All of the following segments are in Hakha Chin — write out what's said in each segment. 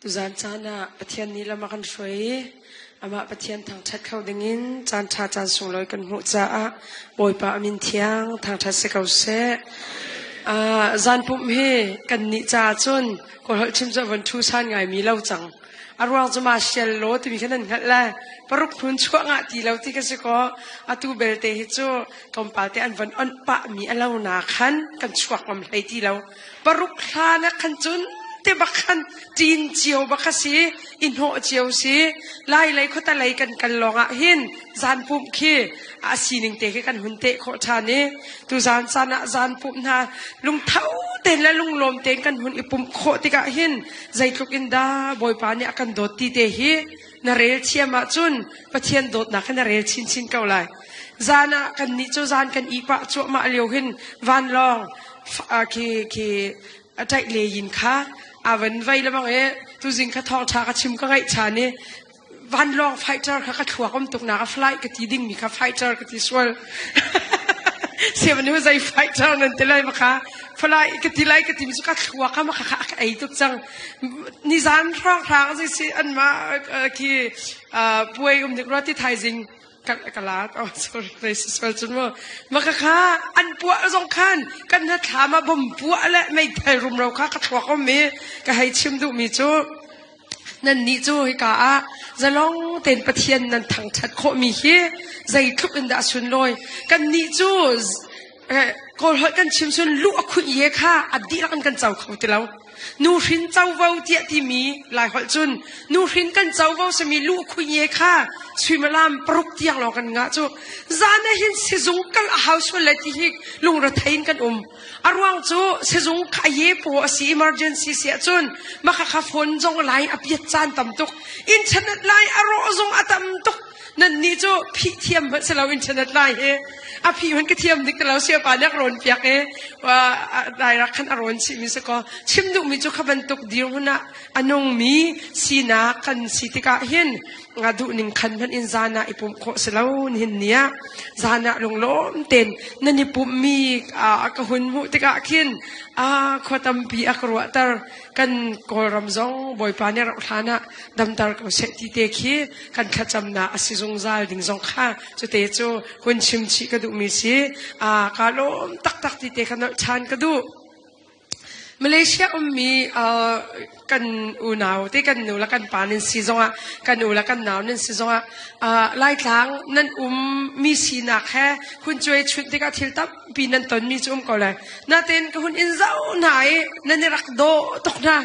Tuzan caan ah Pathian nih lam a kan hruai i amah Pathian thangṭhat kho dingin caan ṭha caan sunglawi kan hmuh caah Bawipa a min thiang thangṭhat si ko seh. Zan pumh hi kannih caah cun Kawlholh chim cu a von ṭhu san ngaimi lo cang. A ruang cu martial law timi kha nan hngalh lai. Paruk hnun chuah ngah ti lo ti ka si kaw atu belte hi cu tlawmpal te an von onh pahmi a lo na khan kan chuak ngam hlei ti lo. Paruk hlan ah khan cun te bak khan ṭin cio bak a si i hnawh cio si. Lai lei khuata lei kan kal lawng ah hin zan pumh khi a sining te khi kan hun teh khawh ṭhan i tuzan caan ah zan pumh hna lungtho tein le lunglawm tein kan hun i pumh khawh tikah hin zeitluk in dah Bawipa nih a kan dawt ti te hi na rel thiam ahcun Pathian dawtnak hi na rel chinchin ko lai. Zan ah kan nih cu zan kan i pah cuahmah lio hin vanlawng khi khi a ṭaih le yin kha a van vei lebang i tuzing kha thawngṭha ka chim ka ngaih ṭhan i vanlawng fighter kha ka thluak um tuk nak a flight ka ti ding mi kha fighter ka ti sual siamanu zei fighter nan ti lai ma kha flight ka ti lai ka ti mi cu ka thluak kha ma kha ka ei tuk cang nizan hrang hrang zei si an ma khi puai um dik ro ti thaizing ka la oh sorry racist sual cun mu ma ka kha an puah zong khan kan na thla ma bom puah le meithal rumro kha ka thluak um mi ka hei chim duh mi cu Nannih cu hika ah zalong tein Pathian nan thangṭhat khawhmi hi zeitluk in dah a sunlawi. Kannih cu Kawlholh kan chim cun luh a khuih ye kha a dihlak in kan co kho ti lo. Nuhrin covo tiah timi Laiholh cun nuhrin kan covo simi luh khuih ye kha suimilam paruk tiang lawng kan ngah cu. Zan ah hin sizung kal a hau sual lai ti hi lungrethei in kan um. A ruang cu sizung kha a ye paw a si emergency si ahcun maka kha phone zong lai a piat caan tam tuk. Internet lai a rawh zong a tam tuk. Nan nih cu phih thiam hmanh si lo internet lai hi. A phih hmanh ka thiam dik ti lo siapa nih a rawn piak i dai rak khan a rawn chih mi si kaw chim duhmi cu kha bantuk dirhmun ah a nungmi sinak kan si tikah hin nga duhning khan hmanh in zan ah i pumh khawh si lo nihin ni ah zan ah lunglawm tein nan i pumhmi ka hun hmuh tikah khin a khua tampi a ka ruahter kan Kawlram zong Bawipa nih rauh hlan ah damter ko seh ti te khi kan thlacamnak a si zungzal ding zong kha cute cu hun chim chih ka duhmi si a ka lawm taktak ti te kha nolh ṭhan ka duh. Malaysia ummi kan unau te kan nu le kan pa nan si zongah kan u le kan nau nan si zongah Laitlang nan um mi sinak he hun cuai chunh tikah thil tampi nan tonmi cu um ko lai. Natin ka hun in zoh hna i nan i rak dawh tuk hna.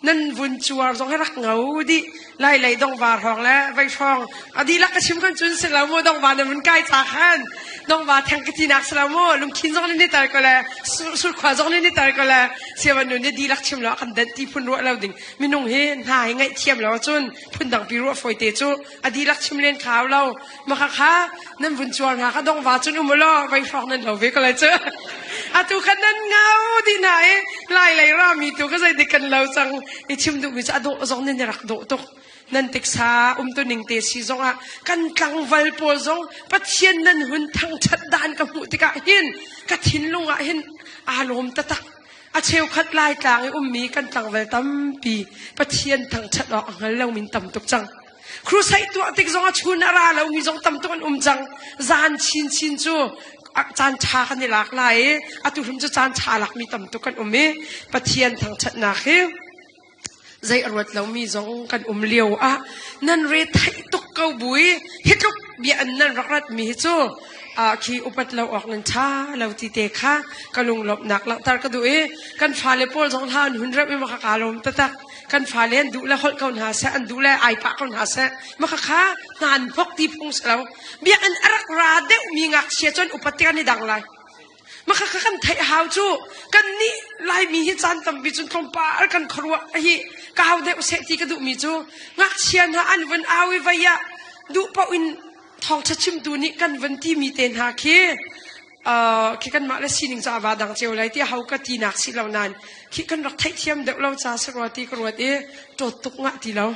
Nan vun cuar zong hi rak ngau dih. Lai lei dongva hrawng le vei hrawng a dihlak ka chim kan cun si lo mu dongva na vun kai ca khan dongva theng ka tinak si lo mu lungkhin zong nih tar ko le surkhua zong nih tar ko le siavan nu nih dihlak chim lo kan dent ti phun ruah lo ding minung hi hna hi ngaih thiam lo cun phun dang pi ruah foi te cu a dihlak chim len khau lo maka kha nan vun cuar hna kha dongva cun um law vei hrawng nan lo ve ko lai cu atu khan nan ngau di na i lai lei rami tu ka zei dik kan lo cang i chim duhmi cu a dawh zong nan i rak dawh tuk nan tiksa umtu ning te si zong ah kan tlangval pawl zong Pathian nan hun thangṭhat dan ka hmuh tikah hin ka thinlung ah hin aa lawm taktak a cheukhat laitlang i ummi kan tlangval tampi Pathian thangṭhat awk a hngal lomi tam tuk cang Crusade tuah tik zong a chun a ra lomi zong tam tuk an um cang zan chinchin cu caan ṭha kan i lak lai i atu hrim cu caan ṭha lakmi tam tuk kan um i Pathian thangṭhatnak hi zei a ruat lomi zong kan um lio ah nan re theih tuk ko bu i hi tluk bia an nan rak ratmi hi cu khi upat lo awk nan ṭha lo ti te kha ka lunglawmhnak langhter ka duh i kan fale pawl zong hla an hun remh i maka kaa lawm taktak kan fale an duh le holh ko hna seh an duh le ai pah ko hna seh maka kha hna an vok ti phung si lo biakinn a rak ra deuhmi ngakchia cun upat tik an i dang lai maka kha kan theih hau cu kan nih laimi hi caan tampi cun tlawmpal kan khuaruah hi kau deuh seh ti ka duhmi cu ngakchia hna an vun au i vei ah duh paoh in thawngṭha chimtu nih kan vun timi te hna khi khi kanmah le sining ca va dang cio lai ti ho ka tinak si lo nain khi kan rak theihthiam deuh lo ca si rua ti ka ruat i ṭawt tuk ngah ti lo.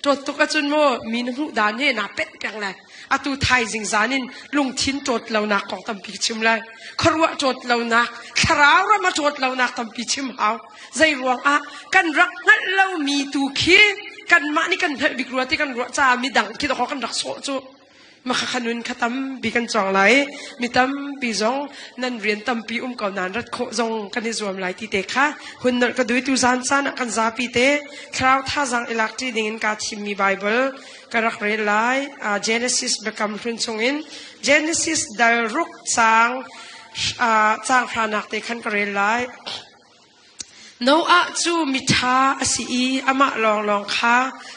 Ṭawt tuk ahcun maw mi na hmuh dan he naa penh peng lai. Atu thaizing zan in lungthin ṭawt lonak kong tampi chim lai. Khuaruah ṭawt lonak, thlarau ram a ṭawt lonak tampi chim hau. Zei ruangah kan rak hngalh lomi tu khi kanmah nih kan hngalh bik rua ti kan ruah caah midang khi dawkaw kan rak sawh cu. Makha nun kha tampi kan cawng lai. Mi tampi zong nan rian tampi um ko nan rat khawh zong kan i zuam lai ti te kha hun nolh ka dui tu zan caan ah kan zapi te thlarau thazang i lak ṭi ding in kaa thimmi Bible ka rak rel lai. Genesis biakam hlun chungin Genesis dal ruk caang caang hranak te khan ka rel lai. Noah cu miṭha a si i amah lawnglawng kha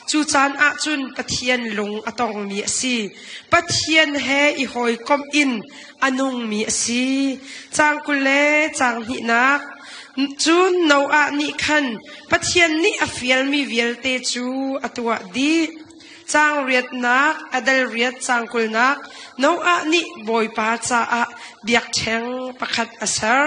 cu caan ah cun Pathian lung a tongmi a si. Pathian he i hawikomh in a nungmi a si. Caang 20 le caang hnihnak. Cun Noah nih khan Pathian nih a fialmi vialte cu a tuah dih. Caang riatnak, a dal riat caang kulnak, Noah nih Bawipa caah biakṭheng pakhat a ser.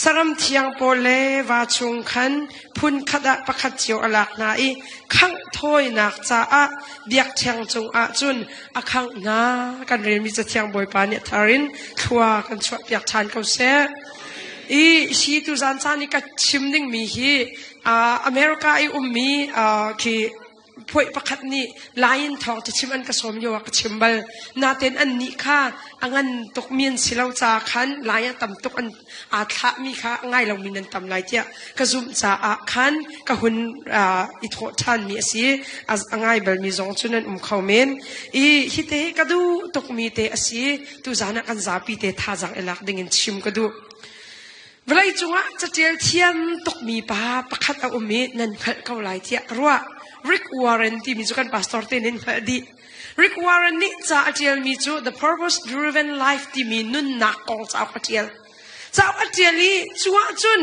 Saram thiang pawl le va chung khan phun khat ah pakhat cio a lak hna i khangh thawinak caah biakṭheng cungah cun a khangh hna. Kan relmi Cathiang Bawipa nih a thar in thlua kan chuahpiak ṭhan ko seh. I hi tuzan caan i ka chim dingmi hi America i ummi khi Phuaih pakhat nih Lai in thawng cachim an ka sawm lio ah ka chim bal. Natein annih kha a ngan tukmi an si lo caah khan Lai ah tam tuk an aa thlahmi kha a ngai lomi nan tam lai tiah ka zumh caah khan ka hun i thawh ṭhanmi a si. A ngai balmi zong cu nan um kho men. I hi te hi ka duh tukmi te a si. Tuzaan ah kan zapi te thazaang i lak dingin chim ka duh. Vawleicung ah catial thiam tukmi pa pakhat a um i nan hngalh ko lai tiah ka ruah. Rick Warren timi cu kan pastor te nih hngalh dih. Rick Warren nih ca a ṭialmi cu The Purpose Driven Life timi nunnak kong cauk a ṭial. Cauk a ṭial i cu ahcun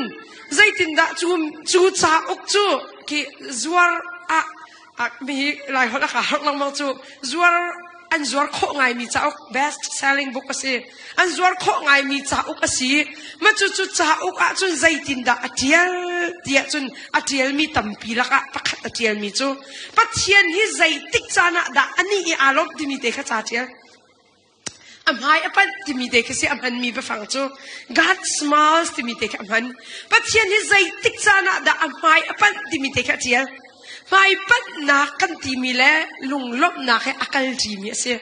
zeitindah cu, cu cauk cu khi zuar ah mi lai holh a ka harh lengmang cu zuar an zuar khawh ngaimi cauk best selling book a si an zuar khawh ngaimi cauk a si ma cu cu cauk ah cun zeitindah a tial tiah cun a tialmi tampi lakah pakhat a tialmi cu Pathian hi zeitik caan ah dah ani i aa lawmh timi te kha ca tial A hmai a panh timi te khi si a hmanmi biafang cu God smiles timi te khi a hman. Pathian hi zeitik caan ah dah a hmai a panh timi te khi a ṭial. Hmai panhnak kan timi le lunglawmhnak he a kal ṭimi a si.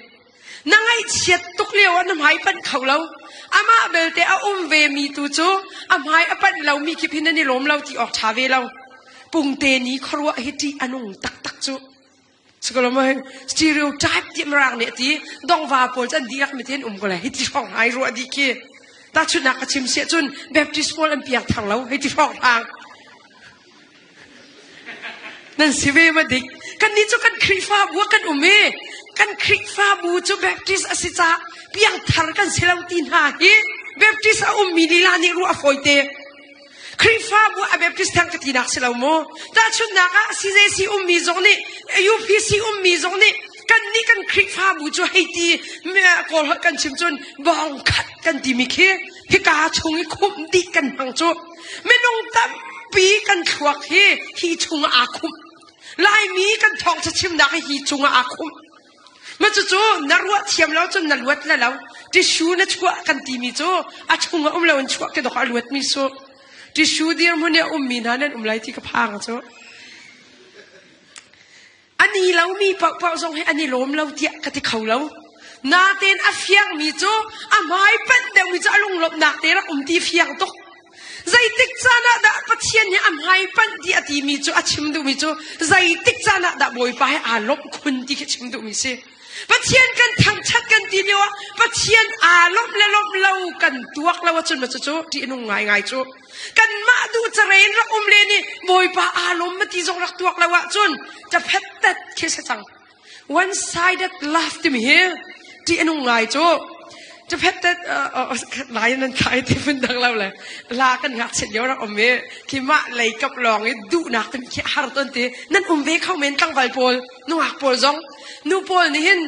Na ngaihchiat tuk lio ah na hmai panh kho lo. Amah belte a um ve mi tu cu a hmai a panh lomi khi phin an i lawm lo ti awk ṭha ve lo. Pungte ni khuaruah hi ṭih a nung taktak cu. Stereotype ti mirang nih a ti dongva pawl cu an dihlak mi te an um ko lai hi ti hrawng ai ruah dih khi tahchunhnak ka chim siah cun Baptist pawl an piang thar lo hei ti hrawng hlang nan si ve ma dik kan nih cu kan Khrihfabu ah kan um i kan Khrihfabu cu Baptist a si caah piang thar kan si lo ti hna hi Baptist a ummi lila nih ruah a fawi te Khrihfabu a Baptist thang ka tinak si lo mu. Tahchunhnak ah CJC ummi zong nih UPC ummi zong nih kan nih kan Khrihfabu cu hei ti kawl holh kan chim cun bawng khat kan timi khi hika chung i khumh dih kan hmang cu minung tampi kan thluak hi hi chung ah aa khumh Laimi kan thawngṭha chimnak hi hi chung ah aa khumh Ma cucu na ruah thiam lo cun na luat le lo. Tissue na chuah kan timi cu a chung a um lo in chuah ke dok a luat mi su. Tissue dirhmun i a ummi hna nan um lai ti ka phang cu. Ani lomi paohpaoh zong hi ani lawm lo tiah ka ti kho lo. Natein a fiangmi cu a hmai panh deuhmi cu a lunglawmhnak te rak um ti fiang tuk. Zeitik caan ah dah Pathian hi a hmai panh ti a timi cu a chim duhmi cu zeitik caan ah dah Bawipa he aa lawmh khun ti khi chim duhmi si. Pathian kan thangṭhat kan ti lio ah Pathian aa lawmh le lawmh lo kan tuak lo ahcun ma cucu ṭihnung ngaingai cu. Kanmah duh caren rak um len i Bawipa aa lawm ma ti zong rak tuak lo ahcun ṭaphet tet khi si cang. One-sided love timi hi ṭih a nung ngai cu. Ṭaphet lai nan thai ti phun dang lo le la kan ngakchiat lio rak um i khi mah lei kap lawng i duhnak timi khi har ton ti nan um ve kho men tlangval pawl nungak pawl zong nu pawl nih hin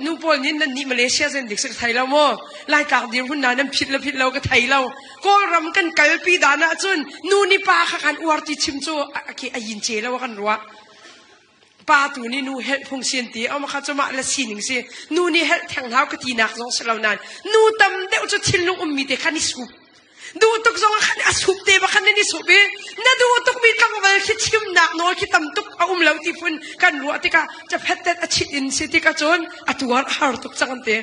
nu pawl nih nan nih Malaysia zen dik si ka thei lo maw Laitlak dirhmun na nan phit le phit lo ka thei lo Kawlram kan kalpi dan ahcun nu ni pa kha kan uar ti chim cu a yin ce lo kan ruah. Pa tu nih nu helh phung si an ti. Oma kha cu mah le sining si. Nu nih helh theng hau ka tinak zong si lo nain nu tam deuh cu thinlung ummi te khan i sup. Duh tuk zong ah khan a sup te ba khan nan i sup i na duh tukmi tlangval khi chimnak nawl khi tam tuk a um lo ti phun kan ruah tikah chaphet a chit in si tikah cun a tuar a har tuk cang an ti.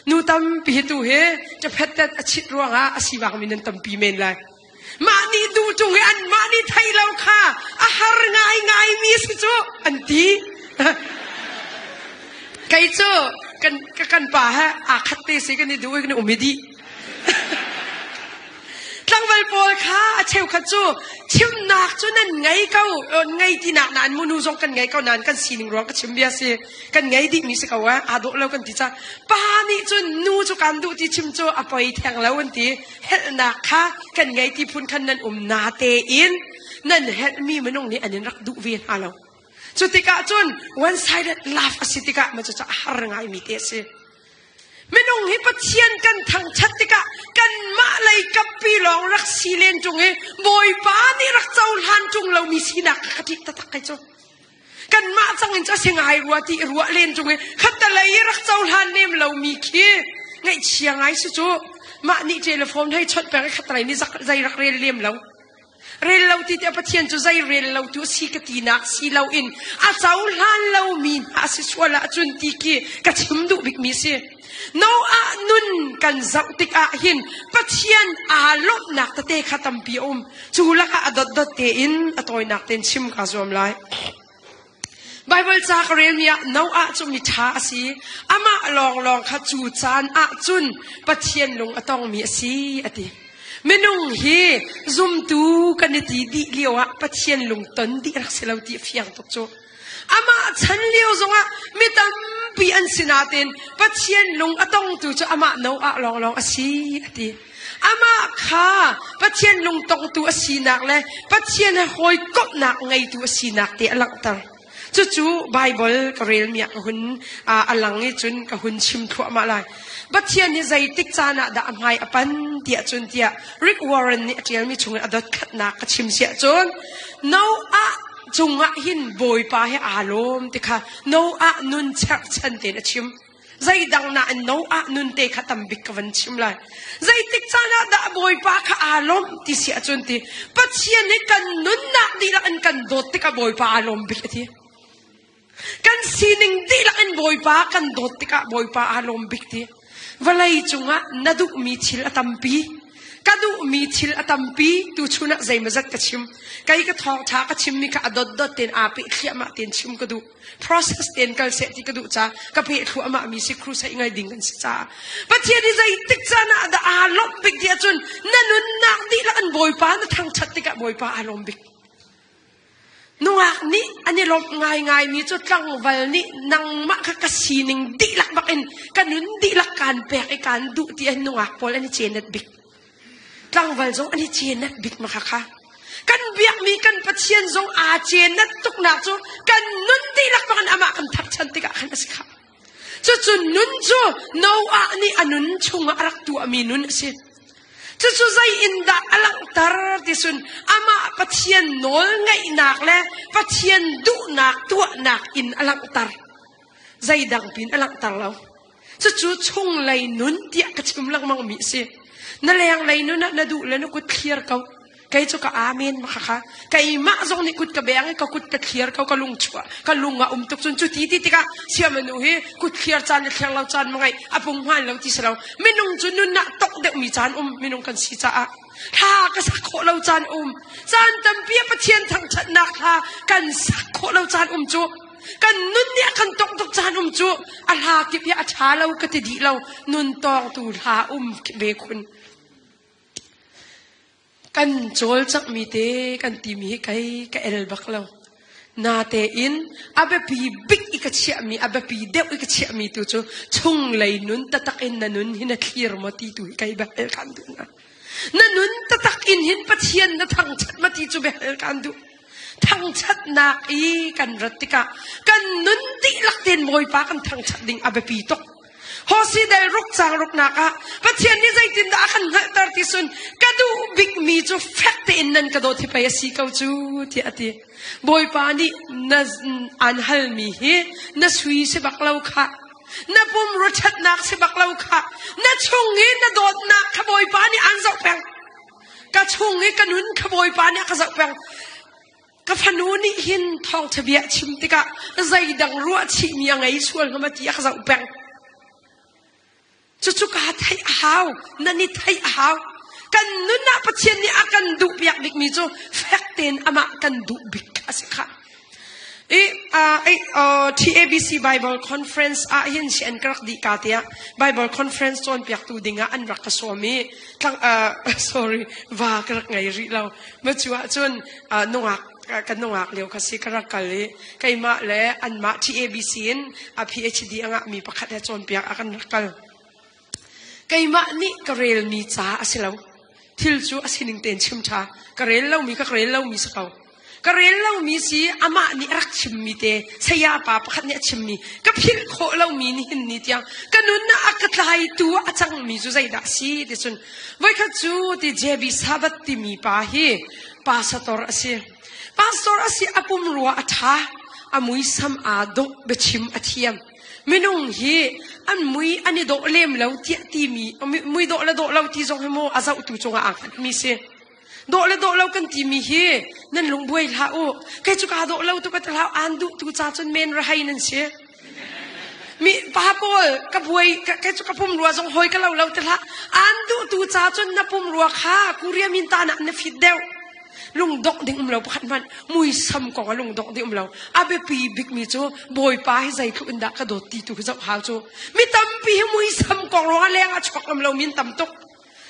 Nu tampi hi tu hi chaphet a chit ruangah a sivangmi nan tampi men lai. Mah nih duh tung i anmah nih thei lo kha a har ngaingai mi si cu an ti. Kei cu kan kan pa he aa khat te si kan i duh i kan i um i dih. Tlangval pawl kha a cheukhat cu chimnak cu nan ngei ko ngei tinak nain munu zong kan ngei ko nain kan sining ruang ka chim bia si kan ngei dih mi si ko eh aa dawh lo kan ti ca pa nih cun nu cu kan duh ti chim cu a poi theng lo an ti helhnak kha kan ngei ti phun khan nan um na tein nan helhmi minung nih an in rak duh ve hna lo cu tikah cun one sided love a si tikah ma cu a har ngai mi te a si Minung hi Pathian kan thangṭhat tikah kanmah lei kappi lawng rak si len ṭung i Bawipa nih rak cohlan ṭung lomi sinak kha ka ṭih taktak kai cu. Kanmah cang in cu a si ngai rua ti i ruah len ṭung i khattelei i rak cohlan lem lomi khi ngaihchia ngai si cu. Mah nih telephone hei chawnh peng i khattelei nih zei rak rel lem lo. Rel lo ti tiah Pathian cu zei rel lo tu a si ka tinak si loin a cohlan lomi hna a si sual ahcun ti khi ka chim duh bikmi a si. Noah nun kan zoh tikah hin Pathian aa lawmhnak tete kha tampi a um. Cu lakah a dotdot tein a tawinak tein chim kaa zuam lai. Baibal ca ka relmi ah Noah cu miṭha a si. Amah lawnglawng kha cu caan ah cun Pathian lung a tongmi a si a ti. Minung hi zumtu kan i ti dih lio ah Pathian lung ton dih rak si lo ti a fiang tuk cu. Amah chan lio zongah mi tampi an si nain Pathian lung a tongtu cu amah Noah lawnglawng a si a ti. Amah kha Pathian lungtongtu a sinak le Pathian he hawikomhnak ngeitu a sinak te a langhter. Cucu Baibal ka relmi ah ka hun a lang i cun ka hun chim thluahmah lai. Pathian hi zeitik caan ah dah a hmai a pan tiah cun tiah Rick Warren nih a ṭialmi chungin a dotkhatnak ka chim siah cun Noah cungah hin Bawipa hi aa lawm ti kha Noah nun cherhchan tein a chim. Zeidang nain Noah nun te kha tambik ka van chim lai. Zeitik caan ah dah Bawipa kha aa lawmh ti si ahcun ti Pathian nih kan nunnak dihlak in kan dawt tikah Bawipa aa lawm bik a ti. Kan sining dihlak in Bawipa kan dawt tikah Bawipa aa lawm bik ti. Vawlei cungah na duhmi thil a tampi. Ka duhmi thil a tampi tuchun ah zeimawzat ka chim. Kei ka thawngṭha ka chimmi kha a dotdot tein aa peh thliahmah tein chim ka duh. Process tein kal seh ti ka duh ca ka peh thluahmah mi si crusade ngai ding kan si caah. Pathian hi zeitik caan ah dah aa lawmh bik ti ahcun na nunnak dihlak in Bawipa na thangṭhat tikah Bawipa aa lawm bik. Nungak nih an i lawmh ngaingaimi cu tlangval nih nangmah kha ka sining dihlak bak in ka nun dihlak kaan pek i kaan duh ti an nungak pawl an i cenat bik. Tlangval zong an i cenat bik ma kha. Kan biakmi kan Pathian zong aa cenat tuknak cu kan nun dihlak bak in amah kan thapchan tikah khan a si kha. Cucu nun cu Noah nih a nun chungah a rak tuahmi nun a si. Cucu zei in dah a langhter ti cun amah Pathian nawl ngaihnak le Pathian duhnak tuahnak in a langhter. Zeidang pin a langhter lo. Cucu chunglei nun tiah ka chim lengmang mi a si. Na lenglei nun ah na duh le na kut thlir ko. Kei cu ka amen ma kha keimah zong nih kut ka beng i ka kut ka thlir ko ka lung chuah ka lung a um tuk cun cu ti ti tikah siamanu hi kut thlir caan le thlir lo caan ma ngai a pung hmaan lo ti si lo minung cu nun ah tok deuh mi caan um minung kan si caah thla ka sak khawh lo caan um caan tampi a Pathian thangṭhatnak thla kan sak khawh lo caan um cu kan nun nih a kan tok tuk caan um cu a hla kip hi a ṭha lo ka ti dih lo nun tawngtu hla um ve khun Kan cawlcanghmi te kan timi hi kei ka el bak lo. Natein a biapi bik i ka chiahmi, a biapi deuh i ka chiahmi tu cu chunglei nun tatak in na nun hi na thlir maw ti tu hi kei biahal kan duh na. Na nun tatak in hin Pathian na thangṭhat ma ti cu biahal kan duh. Thangṭhatnak i kan rat tikah kan nun dihlak tein Bawipa kan thangṭhat ding a biapi tuk. Hosi del ruk cang ruknak ah Pathian nih zeitindah a kan hngalhter ti sun ka duh bikmi cu fek tein nan ka dawt hi pei a si ko cu tiah a ti. Bawipa nih na an halmi hi na sui si bak lo khah. Na pum ruathatnak si bak lo khah. Na chung i na dawtnak kha Bawipa nih an zoh peng. Ka chung i ka nun kha Bawipa nih a ka zoh peng. Ka fanu nih hin thawngṭha bia a chim tikah zeidang ruahchihmi a ngei sual hnga ma ti a ka zoh peng. Cucu kaa theih a hau, nan i theih a hau. Kan nun ah Pathian nih a kan duh piak bikmi cu fek tein amah kan duh bik kha a si khah. I, uh, TABC Bible Conference ah hin si an ka rak dih ka tiah Bible Conference cawnpiaktu dingah an rak ka sawm i tlang, uh, sorry, va ka rak ngei rih lo. Ma cu ahcun uh, nungak kan nungak lio kha si ka rak kal i keimah le anmah TABC in a PhD a ngahmi pakhat he cawnpiak a kan rak kal. Keimah nih ka relmi ca a si lo. Thil cu a sining tein chim ṭha. Ka rel lomi ka rel lomi si ko. Ka rel lomi si amah nih a rak chimmi te saya pa pakhat nih a chimmi ka philh khawh lomi nihin ni tiang ka nun ah a ka tlaitu a cangmi cu zeidah a si ti cun voikhat cu ti JB Sabbath timi pa hi pastor a si. Pastor a si a pumrua a ṭha a muisam aa dawh biachim a thiam. Minung hi an mui an i dawh lem lo tiah timi mui dawh le dawh lo ti zong hi mu a zohtu cungah aa hngatmi si. Dawh le dawh lo kan timi hi nan lung buai hlah u. Kei cu kaa dawh lo tu ka ti hlah aan duh tu ca cun men rahei nan si. Mi pa pawl ka buai kei cu ka pum rua zong hoi ka lo lo ti hlah. Aan duh tu ca cun na pum rua kha Korea min ta nak na fit deuh. Lungdongh ding um lo pakhat hmanh muisam kong ah lungdongh ding um lo. A biapi bikmi cu Bawipa hi zeitluk in dah ka dawt ti tu hi zoh hau cu. Mi tampi hi muisam kong ruangah leng ah chuak ngam lo min tam tuk.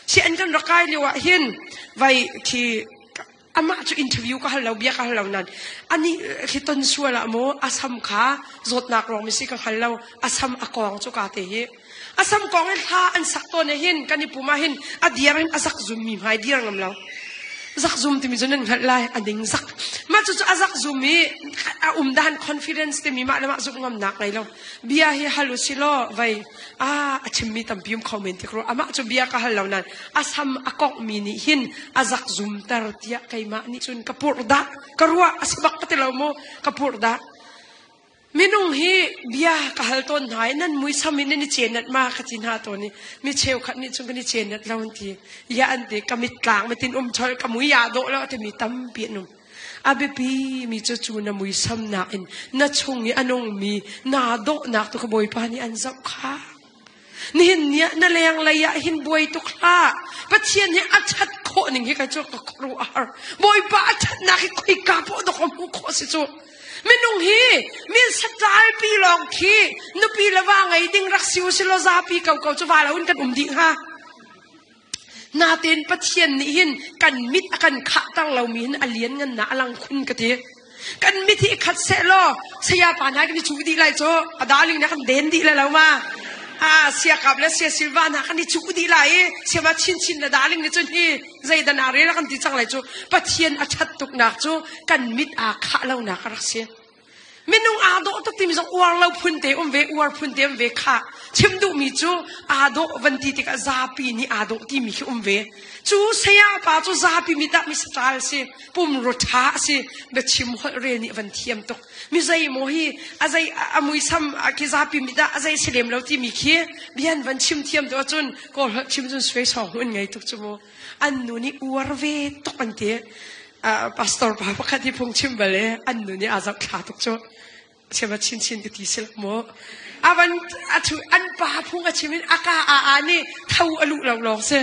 Si an kan rak kai lio ah hin vai khi amah cu interview ka hal lo bia ka hal lo nan ani khi ton sual ah maw asam kha zawtnak ruang mi si ka hngal lo asam a kong cu ka te hi asam kong in hla an sak tawn hin kan i pum ah hin a diar in a zak zum mi hmai diar ngam lo zak zum timi cu nan hngalh lai a ning zak mah cu cu a zak zum i a um dan confidence timi mah le mah zumh ngamnak ngei lo bia hi hal u si law vei a a chimmi tampi um kho men tik ru amah cu bia ka hal lo nan a sam a kongh mi nih hin a zak zum ter tiah keimah nih cun ka purh dah ka ruah a si bak ka ti lo mu ka purh dah Minung hi bia ka hal tawn hna i nan muisam in nan i cenat ma ka ti hna tawn i mi cheukhat nih cun kan i cenat lo an ti. Ya an ti ka mittlang mitin um chol ka mui aa dawh lo a timi tampi an um. A biapi mi cu cu na muisam nakin na chung i a nungmi naa dawhnak tu kha Bawipa nih an zoh kha. Nihin ni ah na lenglei ah hin buai tuk hlah. Pathian hi a ṭhat khawh ning hi kai cu ka khuaruah a har. Bawipa a ṭhatnak hi khoika poah dawk a hmuh khawh si cu. Minung hi min saṭalpi lawng khi nupi le va ngei ding rak si u silaw zapi ko ko cu va lo in kan um dih hnga. Natein Pathian nih hin kan mit a kan khahter lomi hin a lianngannak a lang khun ka ti. Kan mit hi khat seh law saya pa hna kan i cuh dih lai cu a darling na kan den dih lai lo ma. Ah siakap le sia silva hna kan i cuh dih lai i siama chinchin le darling nih cun hi zeidan a rel kan ti cang lai cu Pathian a ṭhat tuknak cu kan mit aa khah lonak a rak si. Minung aa dawh tuk timi zong uar lo phun te um ve, uar phun te um ve kha. Chim duhmi cu aa dawh van ti tikah zapi nih aa dawh timi khi um ve. Cu saya pa cu zapi mit ah mi saṭal si, pumrua ṭha a si, biachim holh rel nih van thiam tuk. Mi zei maw hi a zei a muisam khi zapi mit ah a zei si lem lo timi khi bian van chim thiam tu ahcun kawl holh chim cun suai sawng hun ngei tuk cu mu. An nu nih uar ve tuk an ti. Pastor pa pakhat hi phungchim bal i an nu nih aa zohthla tuk cu chim chinchin ka ti si lo mu avan athu an pa phung a chim in aka a a nih tho a luh lo lawng si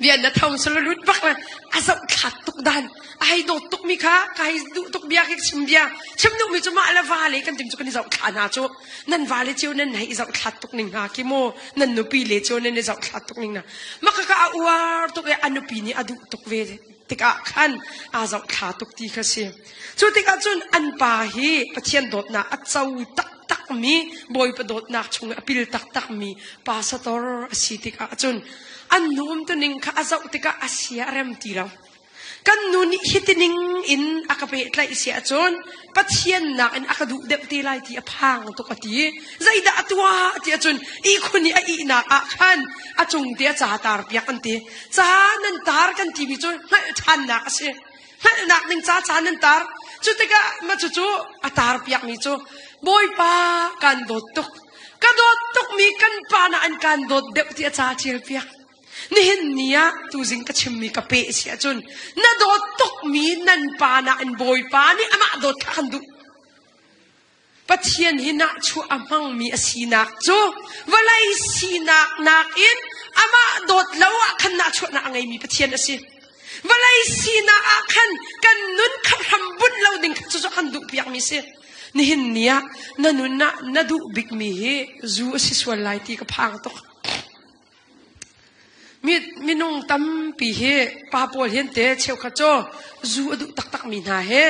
bian na tho salo lut bak le a zohthla tuk dan a hei dawt tuk mi kha ka hei duh tuk bia khi chim bia chim duh mi cu mah le va le kan tim cu kan i zohthla hna cu nan va le cio nan hei i zohthla tuk ning hna ki mu nan nupi le cu nan i zohthla tuk ning na maka ka a uar tuk i a nupi nih a duh tuk ve tikah khan aa zohthla tuk ti kha si cu tikah cun an pa hi Pathian dawtnak a co taktak mi Bawipa dawtnak chung a pil taktak mi pastor a si tikah cun an nu um tuning kha a zoh tikah a sia a rem ti lo. Kan nu nih hitining in a ka pehtlaih si ahcun Pathian nakin a ka duh deuh te lai ti a phang tuk a ti. Zeidah a tuah ti ahcun ihkhun i a ihnak ah khan a cung te a ca tar piak an ti. Ca nan tar kan timi cu hngalh ṭhannak a si. Hngalhnak ding ca ca nan tar. Cu tikah mah cucu a tar piakmi cu Bawipa kan dawt tuk. Ka dawt tukmi kan pa na an kan dawt deuh ti a ca ṭial piak. Nihin ni ah tuzing ka chimmi ka peh si ahcun na dawt tukmi nan pa nain Bawipa nih amah dawt kha kan duh. Pathian hi nahchuah a hmangmi a sinak cu vawlei sinak nakin amah dawt lo ah khan nahchuahnak a ngeimi Pathian a si. Vawlei sinak ah khan kan nun kha hram bunh lo ding kha cucu kan duh piakmi si. Nihin ni ah na nun ah na duh bikmi hi zu a si sual lai ti ka phang tuk. Minung tampi hi pa pawl hin te cheukhat cu zu a duh taktakmi hna he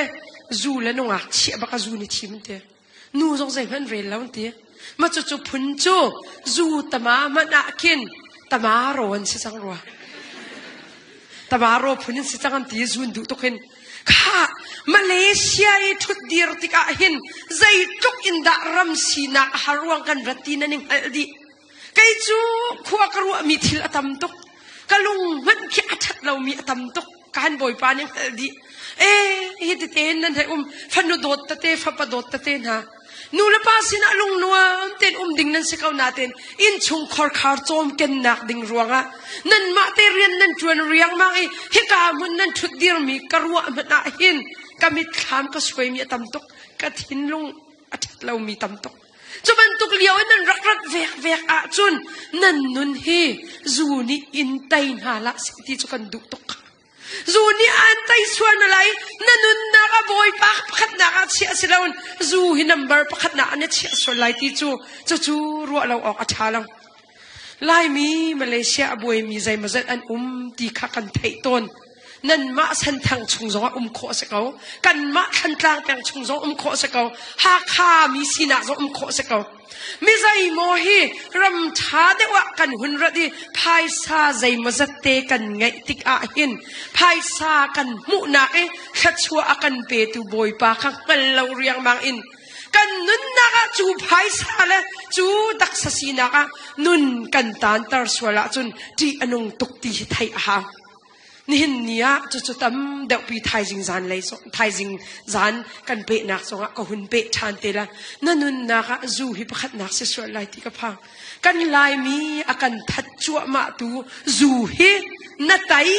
zu le nungak chiah bak a zu ni thim an ti. Nu zong zeihmanh rel lo an ti. Mah cucu phun cu zu tama hmanh ah khin tama ro an si cang rua. Tama ro phun in si cang an ti zu an duh tuk hin. Kha Malaysia i ṭhutdir tikah hin zeitluk in dah ram sinak a har ruang kan rat ti nan i hngalh dih. Kei cu khua ka ruahmi thil a tam tuk. Ka lung hmanh khi a ṭhat lomi a tam tuk. Kan Bawipa nih hngalh dih. Ee, hi tete hin nan hei um. Fanu dawt tete, fapa dawt tete hna. Nu le pa sinah lungnuam tein um ding nan si ko nain innchung khorkhar cawmkennak ding ruangah nanmah te rian nan ṭuan riangmang i hika hmun nan ṭhut dirmi ka ruah hmanh ah hin ka mitthlam ka suaimi a tam tuk. Ka thinlung a ṭhat lomi tam tuk. Cu bantuk lio in nan rak rat vekvek ahcun nan nun hi zu nih in tei hna hlah seh ti cu kan duh tuk. Zu nih aan tei sual na lai na nunnak ah bawipa pakhatnak ah chiah si loin zu hi number pakhatnak ah na chiah sual lai ti cu cucu ruah lo awk a ṭha lo. Laimi Malaysia a buaimi zeimawzat an um ti kha kan theih tawn. Nanmah Senthang chung zongah um khawh a si ko. Kanmah Thlantlang peng chung zong um khawh a si ko. Hakha mi sinak zong um khawh a si ko. Mi zeimaw hi ram ṭha deuh ah kan hun rat i phaisa zeimawzat te kan ngeih tik ah hin phaisa kan hmuhnak i thluachuah a kan petu Bawipa kha hngal lo riangmang in kan nunnak ah cu phaisa le cu taksa sinak ah nun kan taanter sual ahcun ṭih a nung tuk ti hi theih a hau. Nihin ni ah cucu tam deuhpi thaizing zan lei thaizing zan kan pehnak zongah ka hun peh ṭhan te la. Na nunnak ah zu hi pakhatnak si sual lai ti ka phang. Kan Laimi a kan that cuahmah tu zu hi na tai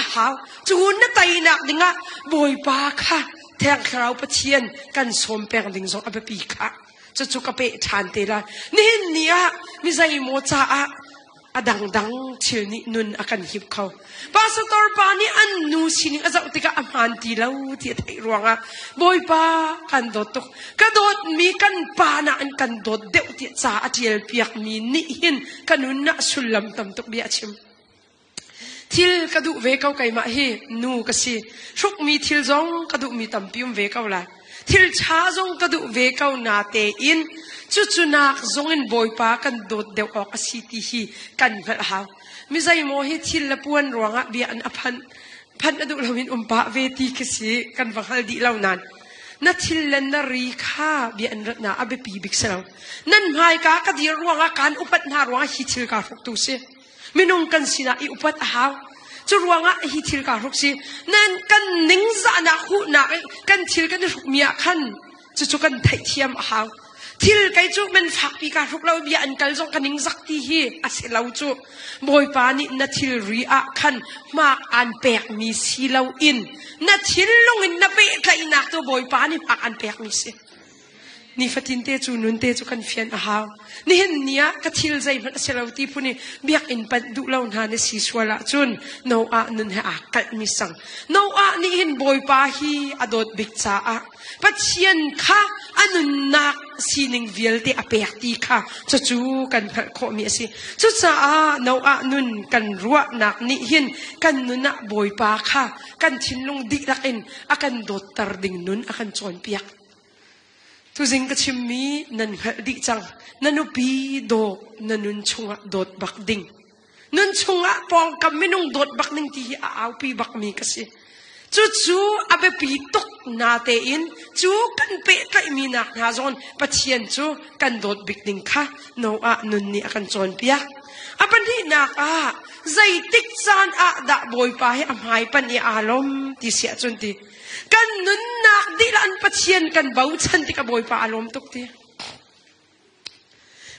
a hau. Cu na tainak dingah Bawipa kha Thiang Thlarau Pathian kan sawm peng ding zong a biapi kha. Cucu ka peh ṭhan te lai. Nihin ni ah mi zeimaw caah a dangdang thil nih nun a kan hip kho. Pastor pa nih an nu sining a zoh tikah a hmaan ti lo ti a theih ruangah Bawipa kan dawt tuk. Ka dawtmi kan pa nain kan dawt deuh tiah ca a ṭial piakmi nih hin ka nun ah sullam tam tuk bia a chim. Thil ka duh ve ko keimah hi nu ka si. Hrukmi thil zong ka duhmi tampi um ve ko lai. Thil ṭha zong ka duh ve ko na tein cucu nak zong in Bawipa kan dawt deuh awk a si ti hi kan hngalh hau. Mi zeimaw hi thil le puan ruangah bia an a phanh phanh a duh loin um pah ve ti khi si kan va hngal dih lo nain na thil le na ri kha bia an rat na a biapi bik si lo. Nan hmaika ka dir ruangah kaan upat hna ruangah hi thil kaa hruk tu si. Minung kan sinah i upat a hau. Cu ruangah hi thil kaa hruk si. Nan kan ningzahnak huhnak i kan thil kan i hrukmi ah khan cucu kan theihthiam a hau. Thil kei cu men fakpi kaa hruk lo bia an kal zong ka ningzak ti hi a si lo cu. Bawipa nih na thilri ah khan hmak aan pekmi si loin na thinlung in na pehtlaihnak cu Bawipa nih hmak aan pekmi si. Nifatin te cu nun te cu kan fian a hau. Nihin ni ah ka thil zeihmanh a si lo ti phun i biakinn panh duh lo hna na si sual ahcun Noah nun he aa kalhmi sang. Noah nih hin Bawipa hi a dawt bik caah Pathian kha a nunnak sining vialte a pek ti kha cucu kan hngalh khawhmi a si. Cucaah Noah nun kan ruahnak nih hin kan nun ah Bawipa kha kan thinlung dihlak in a kan dawtter ding nun a kan cawnpiak. Tuzing ka chimmi nan hngalh dih cang. Na nupi daw na nun chungah dawt bak ding. Nun chungah pawngkam minung dawt bak ding ti hi a aupi bakmi ka si. Cucu a biapi tuk natein cu kan pehtlaihmi nak hna zawn Pathian cu kan dawt bik ding kha Noah nun nih a kan cawnpiak. A pahnihnak ah zeitik caan ah dah Bawipa hi a hmai panh i aa lawm ti si ahcun ti kan nunnak dihlak in Pathian kan bochan tikah Bawipa aa lawm tuk ti.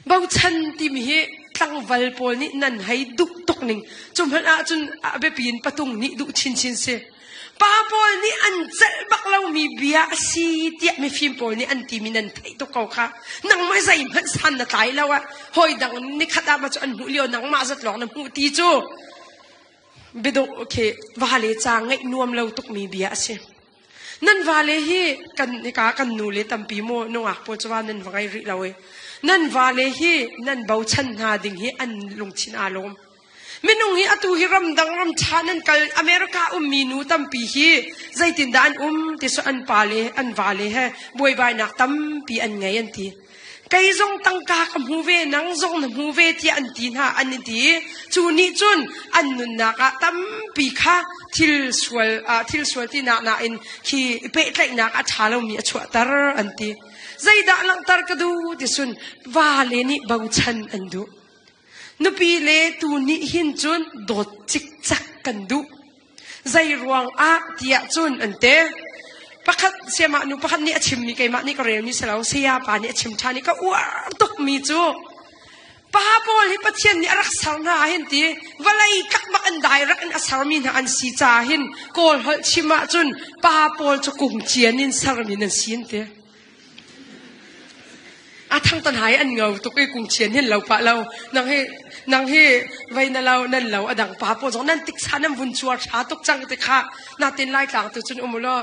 Bochan timi hi tlangval pawl nih nan hei duh tuk ning. Cu hmanh ahcun a biapi in patung nih duh chinchin si. Pa pawl nih an celh bak lomi bia a si tiah mifim pawl nih an timi nan theih tuk ko kha. Nangmah zeihmanh san na tlai lo ah hawi dang nikhat ah ma cu an hmuh lio nangmah zat lawng na hmuh ti cu biadawh khi vale ca ngaih nuam lo tukmi bia a si. Nan vale hi kan hika kan nu le tampi maw nungak pawl cu va nan va ngei rih lo i nan vale hi nan bochan hna ding hi an lungthin aa lawm. Minung hi atu hi ramdang ram ṭha nan kal America ummi nu tampi hi zeitindah an um ti so an pa le an vale he buaibainak tampi an ngei an ti. Kei zong tangka ka hmu ve, nang zong na hmu ve tiah an ti hna an i ti. Cu nih cun an nunnak ah tampi kha thil sual thil sual tinak nain khi pehtlaihnak a ṭha lomi a chuahter an ti. Zeidah langhter ka duh ti sun vale nih bochan an duh. Nupi le tu nih hin cun dawt cikcek kan duh. Zei ruang ah tiah cun an ti. Pakhat siamah nu pakhat nih a chimmi keimah nih ka relmi si lo saya pa nih a chim ṭhan i ka uar tukmi cu pa pawl hi Pathian nih a rak ser hna hin ti vawlei kak bak an direct in a sermi hna an si caah hin Kawl holh chim ahcun pa pawl cu kung cian in sermi nan si an ti. A thang tan hai an ngau tuk i kung chian hin lo pah lo. Nang hi nang hi vei na lo nan lo a dang pa pawl zong nan tiksa nan vun chuar tha tuk cang ti kha na tin lai tlang tu cun um lo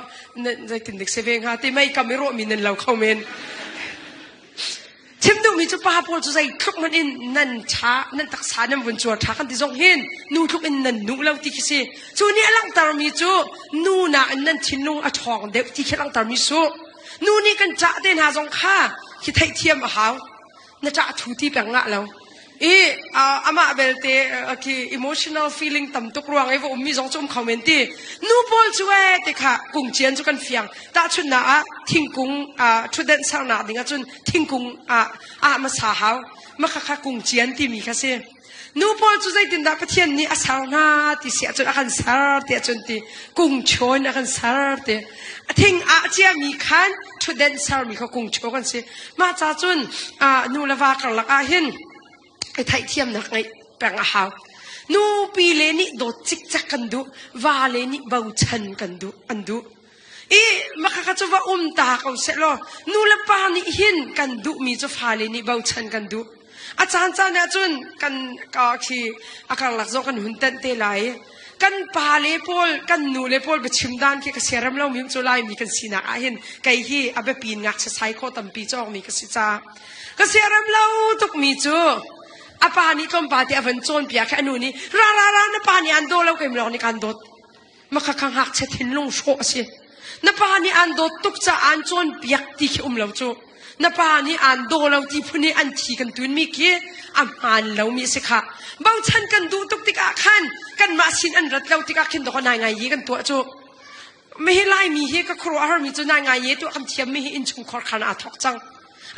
zeitin dik se ve hnga ti mei kam i rawh mi nan lo kho men. Chim duhmi cu pa pawl cu zei tluk hmanh in nan tha nan taksa nan vun chuar tha kan ti zong hin nu tluk in nan nu lo ti khi si. Cu nih a langhter mi cu nu nain nan thinlung a ṭhawng deuh ti khi a langhter mi su. Nu nih kan ṭah te hna zong kha khi theihthiam a hau. Na ṭah thu ti peng ngah lo. I amah belte khi emotional feeling tam tuk ruang i va ummi zong cu um kho men ti. Nu pawl cu ee ti kha kung cian cu kan fiang. Tahchunhnak ah thingkung ṭhutdenh sernak ding ahcun thingkung ah ah hmasa hau. Mah kha kung cian timi kha si. Nu pawl cu zeitindah Pathian nih a ser hna ti si ahcun a kan ser ti ahcun ti kung chawn a kan ser ti a thing ah ciami khan ṭhutdenh sermi kha kung chaw kan si. Mah ca cun nu le va karlak ah hin i theihthiamnak ngeih peng a hau. Nupi le nih dawt cikcek kan duh, va le nih bochan kan duh an duh. I makhakha cu va um ta ko seh law nu le pa nih hin kan duhmi cu fale nih bochan kan duh. A caan caan ahcun kan ka khi a karlak zong kan hun tenh te lai. Kan pa le pawl, kan nu le pawl biachim dan khi ka siarem lomi cu Laimi kan sinak ah hin kei hi a biapi in ngakchia sai khawh tampi cawkmi ka si caah ka siarem lo tukmi cu a pa nih tlawmpal te a van cawnpiak khi a nu nih ra ra ra na pa nih aan daw lo keim lawng nih kaan dawt Makhakha ngakchia thinlung hrawh a si. Na pa nih aan dawt tuk caah aan cawnpiak ti khi um lo cu. Na pa nih aan daw lo ti phun i an thi kan tunmi khi a hmaan lomi a si khah. Bochan kan duh tuk tikah khan kanmah sin an rat lo tikah khin dawk nai ngai ye kan tuah cu. Mihi Laimi hi ka khuaruah harmi cu nai ngai ye tuah kan thiammi hi innchungkhar khan aa thawk cang.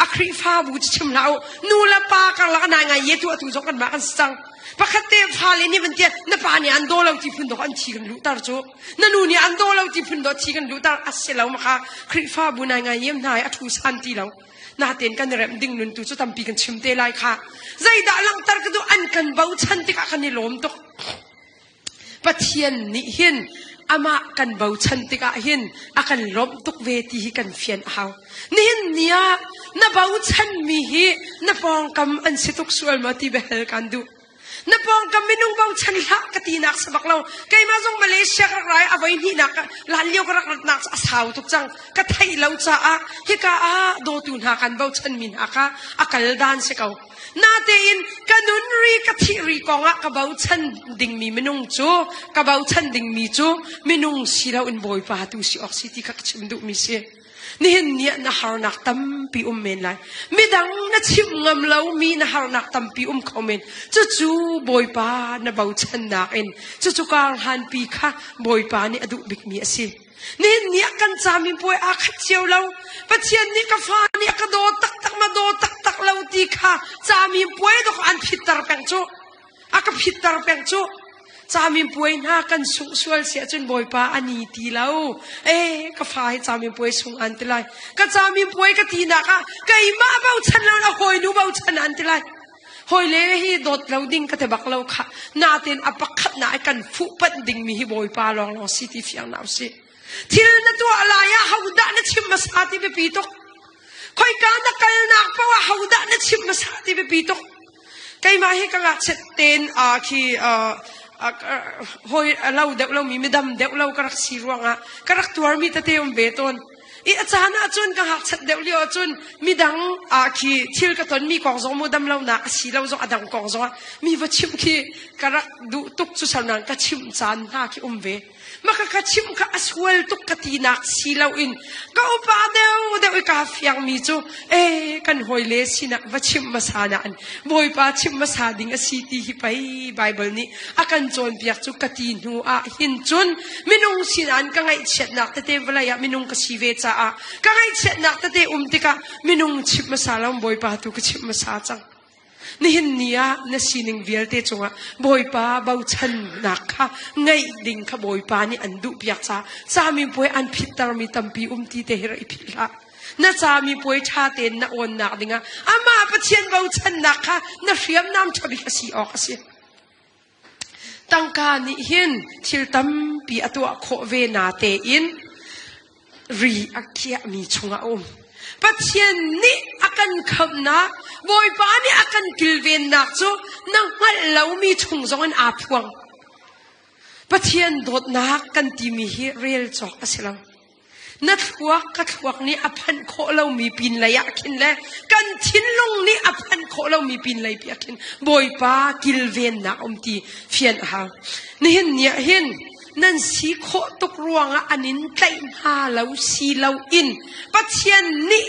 A Khrihfabu cu chim hlah u. Nu le pa karlak nai ngai ye tu atu zong kanmah kan si cang. Pakhat te fale nih van tiah na pa nih an daw lo ti phun dawk an thi kan luhter cu. Na nu nih an daw lo ti phun dawk thi kan luhter a si lo maka Khrihfabu nai ngai yem hna a thu san ti lo. Natein kan remh ding nun tu cu tampi kan chim te lai kha. Zeidah langhter ka duh an kan bochan tikah kan i lawm tuk. Pathian nih hin amah kan bochan tikah hin a kan lawmh tuk ve ti hi kan fian a hau. Nihin ni ah na bochanmi hi na pawngkam an si tuk sual maw ti biahal kan duh. Na pawngkam minung bochan hlah ka tinak si bak lo. Keimah zong Malaysia ka rak rai a voi hnihnak lan lio ka rak ratnak cu a sau tuk cang. Ka theih lo caah hika ah dawtu hna kan bochanmi hna kha a kal dan si ko. Natein ka nun ri ka thih ri kongah ka bochan dingmi minung cu ka bochan dingmi cu minung si loin Bawipa tu si awk si ti kha ka chim duhmi si. Nihin ni ah na harnak tampi um men lai. Midang na chimh ngam lomi na harnak tampi um kho men. Cucu Bawipa na bochannak in cucu kar hlanpi kha Bawipa nih a duh bikmi a si. Nihin ni ah kan cami puai aa khat cio lo. Pathian nih ka fa nih a ka daw taktak ma daw taktak lo ti kha cami puai dok an phitter peng cu. A ka phitter peng cu. Caminpuai hna kan sungh sual si ahcun Bawipa a ni ti lo. Eh, ka fa hi caminpuai sung an ti lai. Ka caminpuai ka tinak ah keimah bochan lo a hawinu bochan an ti lai. Hawile hi dawt lo ding ka ti bak lo kha. Natin a pakhat na kan fuh panh dingmi hi Bawipa lawnglawng si ti fiang na usih. Thil na tuah lai ah hodah na chim hmasa ti biapi tuk. Khoika na kalnak paoh ah hodah na chim hmasa ti biapi tuk. Keimah hi ka ngakchiat tein khi hawi lo deuh lomi midam deuh lo ka rak si ruangah ka rak tuarmi tete um ve tawn. I a caan ahcun ka ngakchiat deuh lio ahcun midang khi thil ka tonmi kong zong mu dam lonak a si lo zong a dang kong zong ah mi va chimh khi ka rak duh tuk cu salnang ka chimh caan hna khi um ve. Maka ka chimh kha a sual tuk ka tinak si loin ka upa deuh deuh i kaa fiangmi cu e kan hawile sinah va chimh hmasa nain Bawipa chimh hmasa ding a si ti hi pei Baibal nih a kan cawnpiak cu ka ti hnu ah hin cun minung sinah ka ngaihchiatnak tete vawlei ah minung ka si ve caah ka ngaihchiatnak tete um tikah minung chimh hmasa lo Bawipa tu ka chimh hmasa cang. Nihin ni ah na sining vialte cungah Bawipa bochannak kha ngeih ding kha Bawipa nih an duhpiak caah camipuai an phittermi tampi um ti te hi rak i philh hlah. Na camipuai ṭha tein na awnnak dingah amah Pathian bochannak kha na hriamnam ṭha bik a si awk a si. Tangka nih hin thil tampi a tuah khawh ve na tein ri a khiahmi chungah a um. Pathian nih a kan khamhnak, Bawipa nih a kan kilvennak cu na hngalh lomi chung zongin aa phuang. Pathian dawtnak kan timi hi rel cawk a si lo. Na thluak ka thluak nih a phanh khawh lomi pinlei ah khin le kan thinlung nih a phanh khawh lomi pinlei pi ah khin Bawipa kilvennak um ti fian a hau. Nihin ni ah hin nan si khawh tuk ruangah an in tlaih hna lo si loin Pathian nih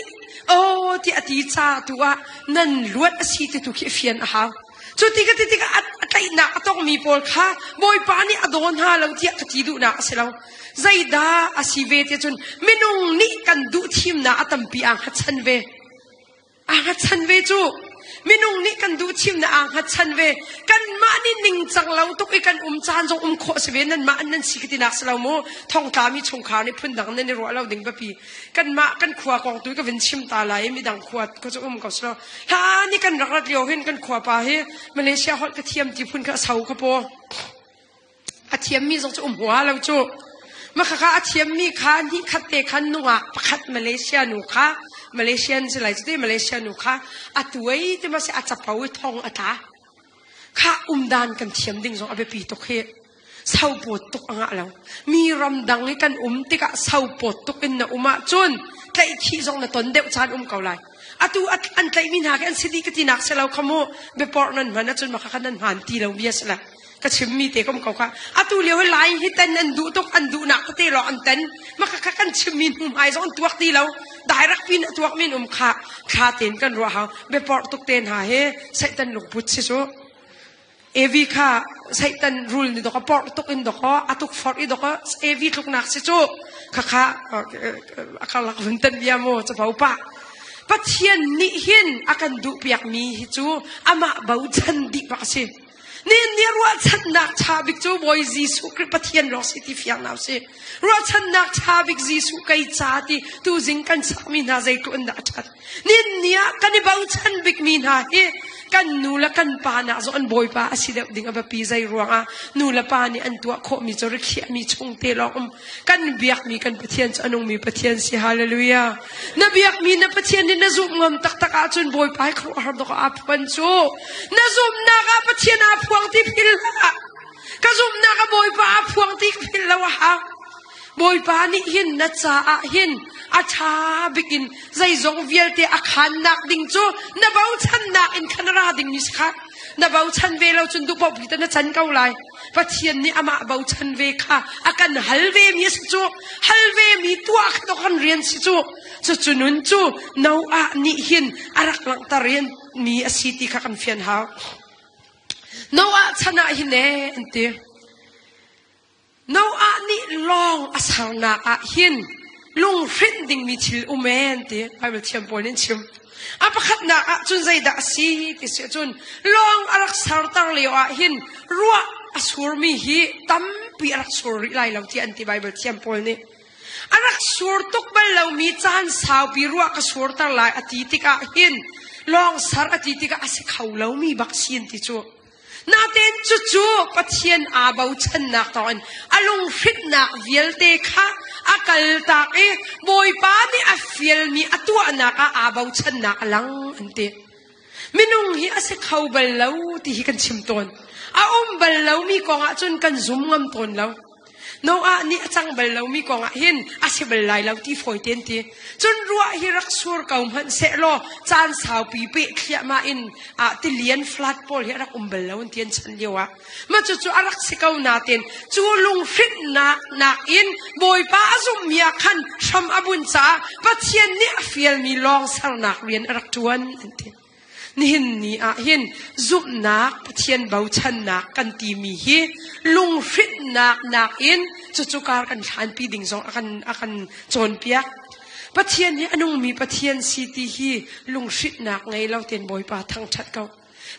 aw ti a ti ca tu ah nan luat a si ti tu khi fian a hau. Cu ti ka ti tikah a tlaihnak a tongmi pawl kha Bawipa nih a daw hna lo tiah ka ti duhnak a si lo. Zeidah a si ve ti cun minung nih kan duh thimnak a tampi aa hngatchan ve. Aa hngatchan ve cu. Minung nih kan duh thimnak aa hngatchan ve. Kanmah nih ningcang lo tuk i kan um caan zong um khawh si ve. Nanmah an nan si ka tinak si lo mu. Thongtlami chungkhar nih phundang nan i ruah lo ding biapi. Kanmah kan khua kong tu ka vin chim ta lai i midang khua ka cu um ko si lo. Hla ni kan rak rat lio hin kan khua pa hi Malaysia holh ka thiam ti phun kha a so ka paw. A thiammi zong cu um hua lo cu. Makhakha a thiammi kha hnih khat te khan nungak pakhat Malaysia nu kha Malaysian si lai cuti Malaysia nu kha a tuai ti ma si a capo i thong a tla. Kha umdan kan thiam ding zong a biapi tuk hi. Sopawt tuk a ngah lo. Mi ramdang i kan um tikah sopawt tuk in na um ahcun tlaihkhih zong na ton deuh caan um ko lai. Atu an tlaihmi hna khi an si dih ka tinak si lo kha mu. Biaporh nan hman ahcun maka kha nan hmaan ti lo bia si la. Ka chimmi te kom ko kha. Atu lio hi lai hi ten an duh tuk an duhnak tete lawng an ten. Maka kha kan chimmi hnu hmai zong an tuak ti lo. Direct pin a tuak min um kha thla tein kan ruah hau. Biaporh tuk te hna hi Satan lungput si cu. Evi kha Satan rul nih dawk a porh tuk in dawk a tukforh i dawk Evi tluknak si cu khakha a karlak vun tan bia mu capo pah Pathian nih hin a kan duhpiakmi hi cu amah bochan dih bak a si. Nihin ni ruahchannak ṭha bik cu Bawi Jesuh Khrih Pathian lawng si ti fiang nau si. Ruahchannak ṭha bik Jesuh kei ca ti tuzing kan sakmi hna zeitluk in dah a ṭhat. Nihin ni ah kan i bochan bikmi hna hi kan nu le kan pa nak zong an bawipa a si deuh ding a biapi zei ruangah nu le pa nih an tuah khawhmi cu rikhiahmi chung te lawng um kan biakmi kan Pathian cu a nungmi Pathian si hallelujah na biakmi na Pathian nih na zumh ngam taktak ahcun bawipa hi khuaruahhar dawk aa phuan cu na zumhnak ah Pathian aa phuang ti phil hlah ka zumhnak ah bawipa aa phuang ti phil lo a hau Bawipa nih hin na caah hin a ṭha bik in zeizong vialte a khannak ding cu na bochannak in khan a ra dingmi si kha. Na bochan ve lo cun duhpaoh pi te na can ko lai. Pathian nih amah bochan ve kha a kan hal ve mi a si cu. Hal ve mi tuah kha to kan rian si cu. Cucu nun cu Noah nih hin a rak langhter rian mi a si ti kha kan fian hau. Noah chan ah hin ee an ti. Noah nih lawng a sernak ah hin lunghrinh dingmi thil um ee an ti. Bible thiam pawl nih an chim. A pakhatnak ah cun zeidah a si ti si ahcun lawng a rak serter lio ah hin ruah a surmi hi tampi a rak sur rih lai lo tiah an ti Bible thiam pawl nih. A rak sur tuk bal lomi caan saupi ruah ka surter lai a ti tikah hin lawng ser a ti tikah a si kho lomi bak si an ti cu. Natein cucu Pathian aa bochannak thawngin a lunghrinhnak vialte kha a kaltak i Bawipa nih a fialmi a tuahnak ah aa bochannak a lang an ti. Minung hi a si kho bal lo ti hi kan chim tawn. A um bal lomi kong ah cun kan zum ngam tawn lo. Noah nih a cang bal lomi kong ah hin a si bal lai lo ti fawi tein ti. Cun ruah hi rak sur ko hmanh sehlaw caan saupi peh thliahmah in ah tilian flood pawl hi a rak um bal lo an ti an chan lio ah. Mah cucu a rak si ko nain cu lunghrinhnak nakin Bawipa a zumhmi ah khan hram a bunh caah Pathian nih a fialmi lawng sernak rian a rak ṭuan an ti. Nihin ni ah hin zumhnak Pathian bochannak kan timi hi lunghrinhnak nakin cucu kar kan hlanpi ding zong a kan a kan cawnpiak. Pathian hi a nungmi Pathian si ti hi lunghrinhnak ngei lo tein Bawipa thangṭhat ko.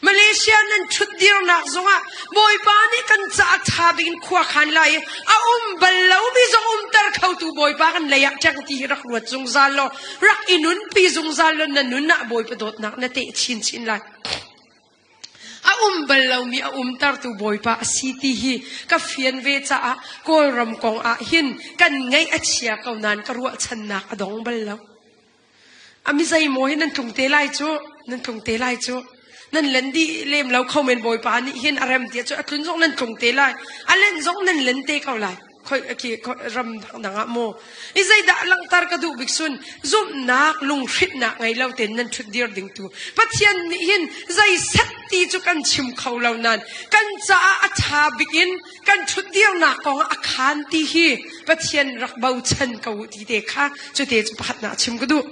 Malaysia nan ṭhutdirnak zongah Bawipa nih kan caah ṭha bik in khua khan lai i a um bal lomi zong umter khotu Bawipa kan lei ah ṭeng ti hi rak ruat zungzal law rak i nunpi zungzal law na nun ah Bawipa dawtnak na teh chinchin lai. A um bal lomi a umtertu Bawipa a si ti hi ka fian ve caah Kawlram kong ah hin kan ngaih a chia ko nain ka ruahchannak a dong bal lo. A mi zeimaw hi nan tlung te lai cu, nan tlung te lai cu. Nan len dih lem lo kho men Bawipa nih hin a rem tiah cu a tlun zong nan tlung te lai. A len zong nan len te ko lai. Khoi khi ram dangdang ah maw. I zeidah langhter ka duh bik sun zumhnak lunghrinhnak ngei lo tein nan ṭhut dir ding tu. Pathian nih hin zei set ti cu kan chim kho lo nain kan caah a ṭha bik in kan ṭhutdirnak kong ah a khaan ti hi Pathian rak bochan ko u ti te kha cute cu pakhatnak chim ka duh.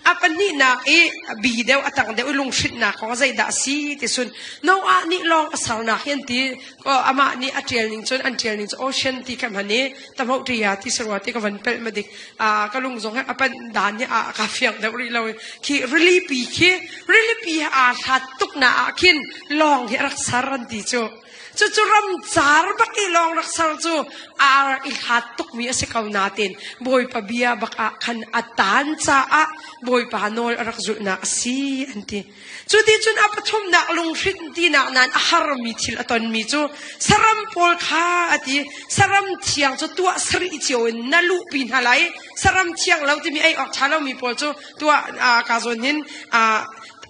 A pahnihnak i bi deuh a tang deuh i lunghrinhnak kong zeidah a si ti sun Noah nih lawng a sernak hi an ti amah nih a ṭial ning cun an ṭial ning cu ocean ti kha hman i tamho ṭia ti sarua ti ka van pelh ma dik ka lung zong he a panh dan hi a ka fiang deuh rih lo khi rilipi khi rilipi aa hlat tuk na ah khin lawng hi a rak ser an ti cu Cucu ramcar bak i lawng rak ser cu aa rak i hlat tukmi a si ko nain Bawipa bia bak ah khan a taan caah Bawipa nawl a rak zulhnak a si an ti. Cu ti cun a pathumnak lunghrinh tinak nain a harmi thil a tonmi cu saram pawl kha a ti. Saram thiang cu tuah sarih cio in na luhpi hna lai. Saram thiang lo timi ei awk ṭha lomi pawl cu tuah ka zawn hin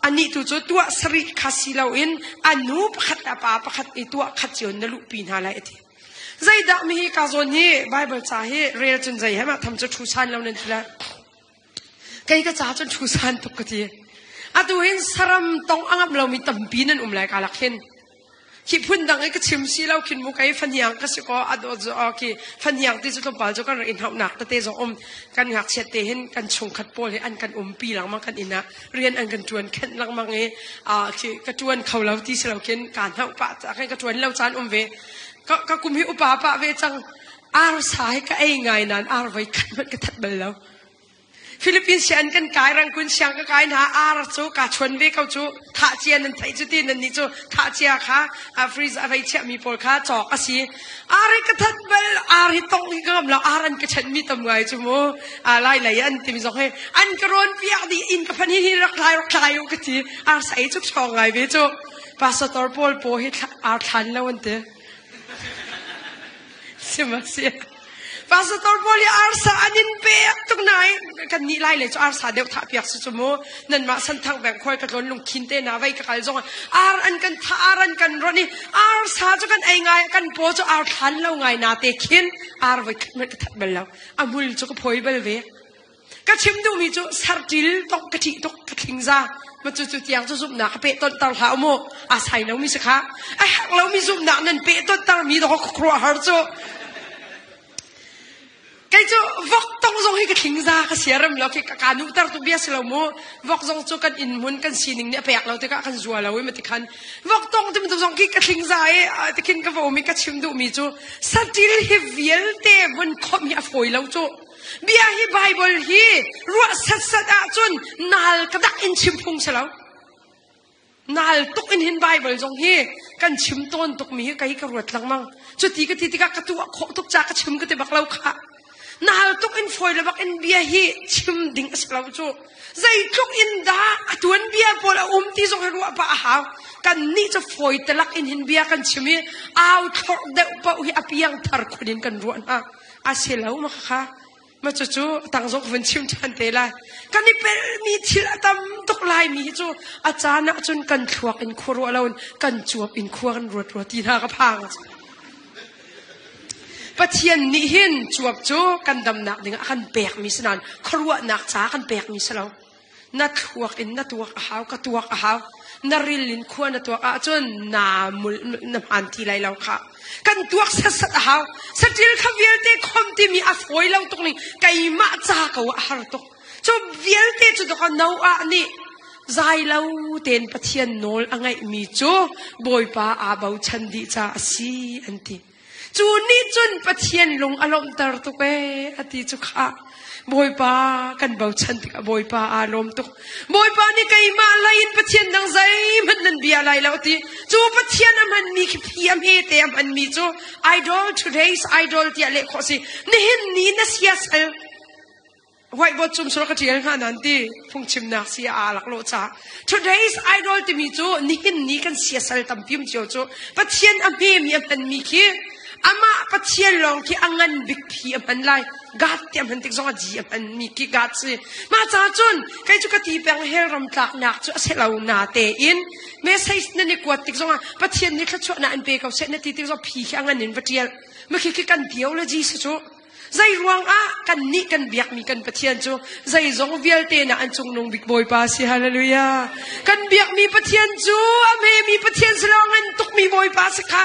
Anih tu cu tuah sarih kha si loin a nu pakhat le a pa pakhat i tuah khat cio na luhpi hna lai a ti. Zeidah mi hi ka zawn hi Bible ca hi rel cun zei he mah tham cu thu san lo nan ti lai. Kei ka ca cun thu san tuk ka ti. Atu hin saram tong a ngam lomi tampi nan um lai ka lak hin. Khi phun dang i ka chim si lo khin mu kei fahniang ka si ko a dawt zo khi fahniang ti cu tlawmpal cu kan rak in hauhnak tete zong um kan ngakchiat te hin kan chungkhat pawl hi an kan umpi lengmang kan inn ah rian an kan ṭuan khenh lengmang i khi ka ṭuan kho lo ti si lo khin kaa hnauh pah khin ka ṭuan lo caan um ve ka kum hi upa pah ve cang arsa hi ka ei ngai nain ar voi khat hmanh ka that bal lo Philippines sian kan kai Rangoon siang ka kai hna ar cu ka chuan ve ko cu thah cia nan theih cu ti nan nih cu thah cia kha freeze a vei chiah mi pawl kha cawk a si ar hi ka that bal ar hi tong hi ka ngam lo ar an ka chen mi tam ngai cu mu lai lei an timi zong hi an ka rawn piak dih in ka phan hi hi rak thlai rak thlai u ka ti ar sa ei cu chawng ngai ve cu pastor pawl paw hi ar thlan lo an ti sima si Pastor pawl hi arsa an in pek tuk nai kan nih lai le cu arsa deuh thah piak si cu mu nanmah santhang beng khuai ka tlawn lungkhin te na vei ka kal zong ar an kan tha ar an kan ron i arsa cu kan ei ngai kan paw cu ar thlan lo ngai na te khin ar voi khat ka that bal lo a hmul cu ka phoi bal ve ka chim duhmi cu sartil tok ka ṭih tuk ka thling za. Ma cu cu tiang cu zumhnak ka peh ton tar hlah mu. A sai lo mi si kha. A herh lo mi zumhnak nan peh ton tar mi dawk khuaruah har cu. Kei cu vok tong zong hi ka thling za ka siarem lo khi ka nu tar tu bia si lo mu. Vok zong cu kan inn hmun kan sining nih a pek lo tikah kan zua lo i ma tikhan vok tong ti bantuk zong khi ka thling za i tikhin ka va um i ka chim duh mi cu satil hi vialte vun khomh hi a fawi lo cu. Bia hi Bible hi ruah satsat ahcun nal ka dak in chim phung si lo. Nal tuk in hin Bible zong hi kan chim tawn tuk mi hi kei ka ruat lengmang. Cuti ka ti tikah ka tuah khawh tuk ca ka chim ka ti bak lo kha. Nal tuk in fawi le bak in bia hi chim ding a si lo cu. Zeitluk in dah a tuan bia pawl a um ti zong hi ruah pah a hau. Kan nih cu fawi telak in hin bia kan chim i au thlorh deuh paoh hi a piang thar khun in kan ruah hna. A si lo ma kha. Ma cucu tang zong ka vun chim ṭhan te lai. Kan i pelmi thil a tam tuk laimi hi cu a caan ah cun kan thluak in khua ruah loin kan cuap in khua kan ruat rua ti hna ka phang. Pathian nih hin cuap cu kan damnak ding ah a kan pekmi si nain khuaruahnak ca kan pekmi si lo. Na thluak in na tuak a hau, ka tuak a hau. Na ril in khua na tuak ahcun na mul na hmaan ti lai lo kha. Kan tuak satsat a hau. Saṭil kha vialte khom timi a fawi lo tuk ning keimah ca ko ah a har tuk. Cu vialte cu dawk Noah nih zai lo tein Pathian nawl a ngaihmi cu Bawipa aa bochan dih caah a si an ti. Cu nih cun Pathian lung a lawmhter tuk ee a ti cu khah. Bawipa kan bochan tikah Bawipa aa lawm tuk. Bawipa nih keimah lei in Pathian dang zeihmanh nan bia lai lo ti. Cu Pathian a hmanmi khi phi a hmete a hmanmi cu idol today's idol tiah leh khawh si. Nihin ni na siasal Whiteboard cung sur ka ṭial hnga nan ti phungchimnak si a lak lo ca. Today's idol timi cu nihin ni kan siasal tampi um cio cu Pathian a hmemi a hmanmi khi amah Pathian lawng khi a ngan bik phi a hman lai. God ti a hman tik zong a G a hmanmi khi God si. Mah ca cun kei cu ka ti peng hell ram tlaknak cu a si lo na tein message nan i kuat tik zong ah Pathian nih thluachuahnak an pe ko seh na ti tik zong phi khi a ngan in va ṭial. Ma khi khi kan theology si cu. Zeiruang ah kannih kan biakmi kan Pathian cu zeizong vialte na an cungnung bik Bawipa si hallelujah. Kan biakmi Pathian cu a hmemi Pathian si lo ngan tukmi Bawipa si kha.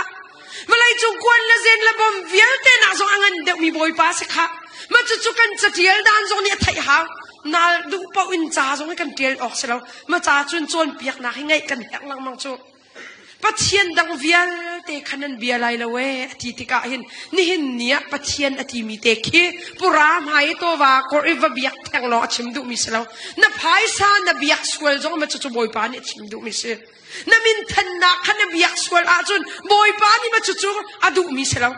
Vawlei cung kuan le zen le bom vialte nak zong a ngan deuhmi Bawipa si kha. Ma cucu kan catial dan zong nih a theih hau. Nal duh paoh in ca zong hi kan tial awk si lo. Ma ca cun cawnpiaknak hi ngeih kan herh lengmang cu. Pathian dang vialte kha nan bia lai lo ee a ti tikah hin nihin ni ah Pathian a timi te khi pura hmai tawva kor i va biak theng lawng a chim duhmi si lo. Na phaisa na biak sual zong ma cucu Bawipa nih a chim duhmi si. Na minthannak kha na biak sual ahcun Bawipa nih ma cucu a duhmi si lo.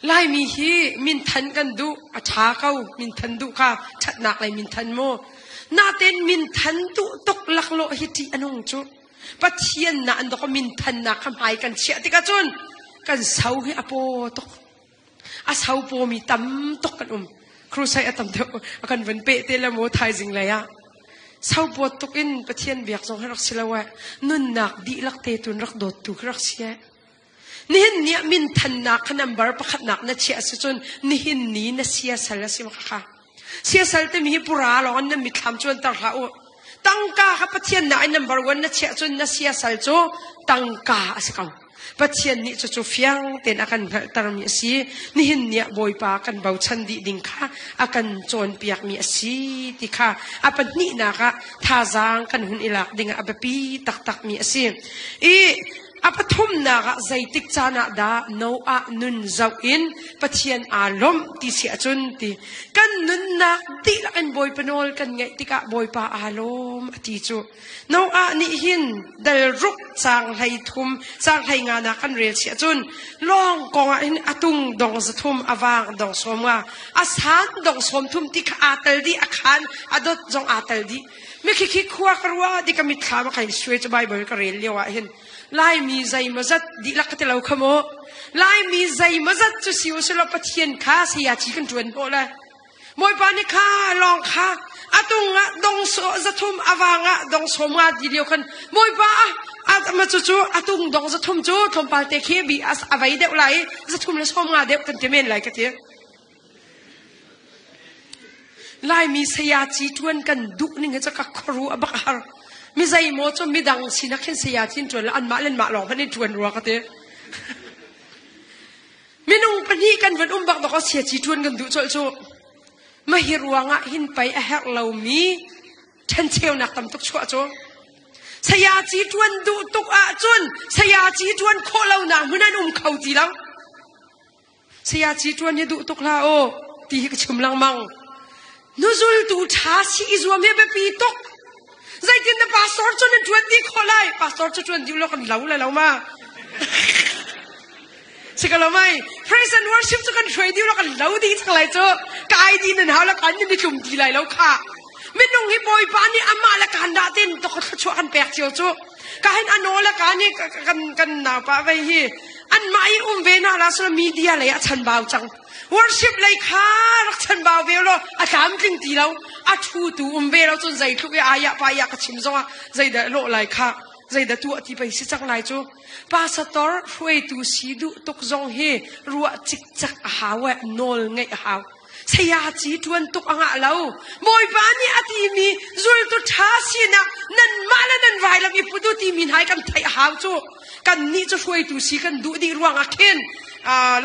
Laimi hi minthan kan duh, a ṭha ko, minthan duh kha ṭhatnak lei minthan mu. Natein minthan duh tuk laklawh hi ṭih a nung cu. Pathian na an dok minthannak kha hmai kan chiah tikah cun kan so hi a paw tuk. A so pawmi tam tuk kan um. Crusade a tam deuh a kan van peh te le mu thaizing lei ah. Sopawt tuk in Pathian biak zong hi rak si lo eh. Nunnak dihlak te tun rak dawttu khi rak si eh. Nihin ni ah minthannak kha number pakhatnak na chiah si cun nihin ni na siasal a si ma kha. Siasal timi hi pura lawng in nan mitthlam cuanter hlah u. Tangka kha Pathian na in number one na chiah cun na siasal cu tangka a si ko. Pathian nih cucu fiang tein a kan hngalhtermi a si. Nihin ni ah Bawipa kan bochan dih ding kha a kan cawnpiakmi a si ti kha a pahnihnak ah thazaang kan hun i lak ding ah a biapi taktakmi a si. I A pathumnak ah zeitik caan ah dah Noah nun zoh in Pathian aa lawmh ti si ahcun ti kan nunnak dihlak in Bawipa nawl kan ngaih tikah Bawipa aa lawm a ti cu. Noah nih hin dal ruk caang hlei thum caang hlei nga nak kan rel si ahcun lawng kong ah hin a tung dong zathum a vang dong sawm nga a san dong sawm thum ti kha aa tel dih a khan a dot zong aa tel dih Mi khi khua ka ruah ti ka mitthlam a kai suai cu Bible ka rel lio ah hin Laimi zeimawzat dihlak ka ti lo kha mu. Laimi zeimawzat cu si usulaw Pathian kha sayaci kan ṭuan hnawh le Bawipa nih kha lawng kha a tung ah dong zathum a vang ah dong sawm nga ti lio khan Bawipa ah ma cu cu a tung dong zathum cu tlawmpal te khi bi a vei deuh lai i zathum le sawm nga deuh kan ti men lai ka ti. Laimi sayaci ṭuan kan duh ning hi cu ka khuaru a bak har. Mi zeimaw cu midang sinak hin sayaci in ṭuan lo anmah le anmah lawng hmanh in ṭuan rua ka ti. Minung pahnih kan van um bak dawk ah siaci ṭuan kan duh colh cu. Mahi ruangah hin pei a herh lomi ṭhencheunak tam tuk chuah cu. Sayaci ṭuan duh tuk ahcun sayaci ṭuan khawh lonak hmun an um kho ti lo. Sayaci ṭuan hi duh tuk hlah u ti hi ka chim lengmang. Nuzultu ṭha si i zuam hi biapi tuk. Zeitin na pastor cu nan ṭuan dih khawh lai? Pastor cu ṭuan dih lo kan lo lai lo ma? Si ka lo mai. Praise and worship cu kan hruai dih lo kan lo dih cang lai cu. Ka ID nan hau la kan ni tlum ti lai lo kha. Minung hi Bawipa nih amah le kan dah ten to thluachuah kan pek cio cu. Ka hin ano le ka nih kan kan naupa vei hi anmah i um ve na la so media lei a chanbau cang. Worship lei kha rak chanbau ve lo a tlamtling ti lo a thu tu um ve lo cun zeitluk i ayah pa ya ka chim zongah zeidah lawh lai kha zeidah tuah ti pei si cang lai cu pastor hruaitu si duh tuk zong hi ruah cikcek a hau e nawl ngeih a hau Sayaci ṭuan tuk a ngah lo. Bawipa nih a timi zultu ṭha sinak nanmah le nan vailam i put u timi hna hi kan theih a hau cu. Kannih cu hruaitu si kan duh dih ruangah khin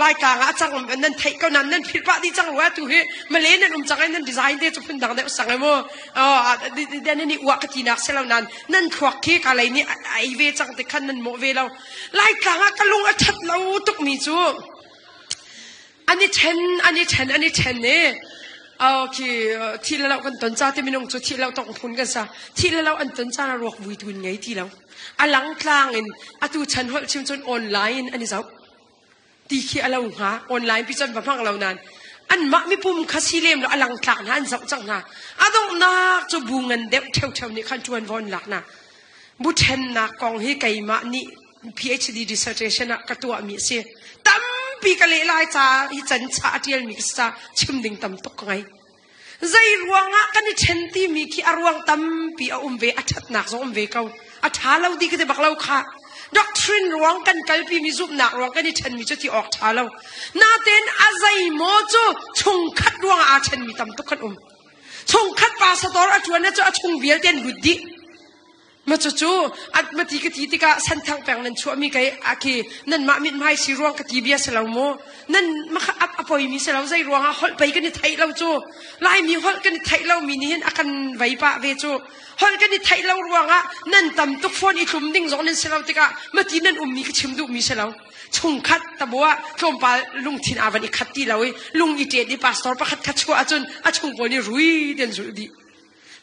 Laitlang ah a cang nan theih ko nan nan philh pah dih cang rua tu hi Malay nan um cang ai nan design te cu phun dang deuh sang ai mu den ni uah ka tinak si lo nan nan thluak khi ka lei nih a ei ve cang te khan nan mawh ve lo Laitlang ah ka lung a ṭhat lo tuk mi cu An i ṭhen, an i ṭhen, an i ṭhen i khi thi le lo kan ton ca ti minung cu thi lo tong phun kan sa. Thi le lo an ton caan ah ruak vui tu in ngei ti lo. A lang tlang in atu chan holh chim cun online in an i zoh. Ti khi a lo hnga. Online pi cun va hmang lo nain anmah mipum kha si lem lo a lang tlak hna an zoh cang hna. A donghnak cu bu ngan deuh ṭheuṭheu nih khan ṭuanvo an lak hna. Bu ṭhennak kong hi keimah nih PhD dissertation ah ka tuahmi a si. Tampi ka leh lai ca hi can cha a ṭialmi ka si ca chim ding tam tuk ka ngei. Zei ruangah kan i ṭhen timi khi a ruang tampi a um ve, a ṭhatnak zong um ve ko. A ṭha lo di ka ti bak lo kha. Doctrine ruang kan kalpimi zumhnak ruang kan i ṭhenmi cu ti awk ṭha lo. Natein a zeimaw cu chungkhat ruangah aa ṭhenmi tam tuk kan um. Chungkhat pastor a ṭuan cu a chung vialte an lut dih. Ma cucu ma ti ka ti tikah santhang peng nan chuahmi kei aki nanmah mithmai si ruang ka ti bia si lo mu nan ma kha a poimi si lo zei ruangah holh pei kan i theih lo cu Laimi holh kan i theih lo mi nih hin a kan vei pah ve cu holh kan i theih lo ruangah nan tam tuk fawn i tlum ding zong nan si lo tikah ma ti nan ummi ka chim duhmi si lo chungkhat tabua tlawmpal lungthin aa van i khat ti lo i lung i ṭet i pastor pakhat khat chuah ahcun a chung pawl nih rui den zulh dih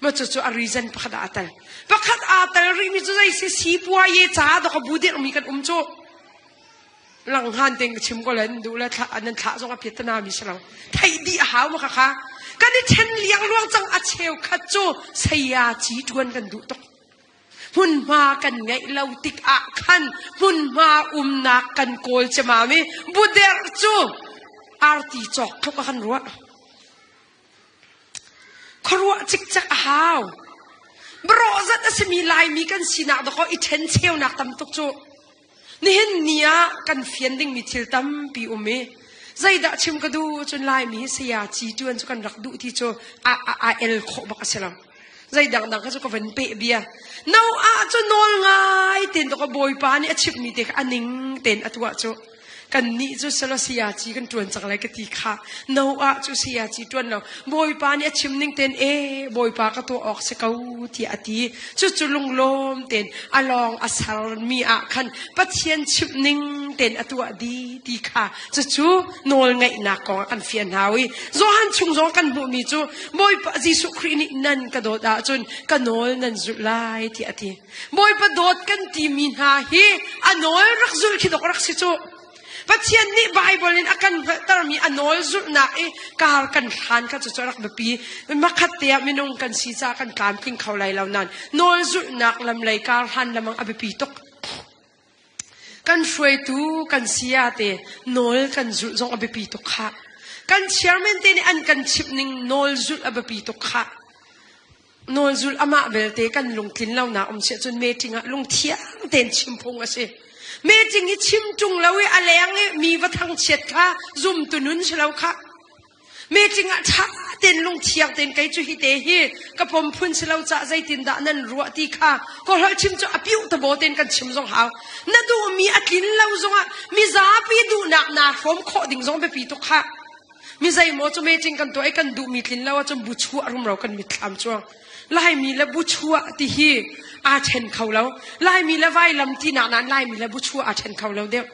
Ma cucu a reason pakhat ah a tel. Pakhat aa tel rihmi cu zei si sipuaye ca dok a bu dirhmi kan um cu. Langhan tein ka chim ko le nan duh le thla nan thlah zong a piat tana mi si lo. Theih dih a hau ma kha kha. Kan i ṭhen liang luang cang a cheu khat cu saya ci ṭuan kan duh tuk. Hmunhma kan ngeih lo tik ah khan hmunhma umnak kan kawl cemam i buderh cu arti cawk tluk a kan ruah. Khuaruah cikcek a hau. Barawh zat a simi Laimi kan sinak dawkaw i ṭhencheunak tam tuk cu. Nihin ni ah kan fian dingmi thil tampi um i zeidah chim ka duh cun Laimi hi saya ci ṭuan cu kan rak duh ti cu a, a, a el khawh bak a si lo. Zei dangdang kha cu ka van peh bia. No ah cu nawl ngai tein dawkaw Bawipa nih a chimhmi te kha a ning tein a tuah cu. Kannih cu selaw sayaci kan ṭuan cang lai ka ti kha. Noah cu sayaci ṭuan lo. Bawipa nih a chim ning tein e Bawipa ka tuah awk si ko tiah a ti. Cucu lunglawm tein a lawng a sermi ah khan Pathian chimh ning tein a tuah dih ti kha cucu nawlngaihnak kong ah kan fian hau i Johan chung zong kan hmuhmi cu Bawipa Jesuh Khrih nih nan ka dawt ahcun ka nawl nan zulh lai tiah a ti. Bawipa dawt kan timi hna hi a nawl rak zulh khi dok rak si cu. Pathian nih Bible in a kan hngalhtermi a nawl zulhnak i kar kan hlan kha cucu rak biapi. Makhat te ah minung kan si caah kan tlamtling kho lai lo nain nawl zulhnak lam lei kar hlan lamang a biapi tuk. Kan hruaitu kan saya te nawl kan zulh zong a biapi tuk khah. Kan chairman te nih an kan chimh ning nawl zulh a biapi tuk khah. Nawlzul amah belte kan lungtlin lonak um siah cun meeting ah lungthiang tein chim phung a si. Meeting i chim ṭung lo i a leng i mi va thangchiat kha zumtu nun si lo khah. Meeting ah ṭha tein lungthiang tein kei cu hi te hi ka pom phun si lo cah zeitin dah nan ruah ti kha kawlholh chim cu a piuh tabo tein kan chim zong hau. Na duhmi a tlin lo zongah mizapi duhnak naa hrawm khawh ding zong biapi tuk khah. Mi zeimaw cu meeting kan tuah i kan duhmi tlin lo ahcun bu chuah rumro kan mitthlam cuang. Laimi le bu chuah ti hi aa ṭhen kho lo. Laimi le vailam tinak nain Laimi le bu chuah aa ṭhen kho lo deuh.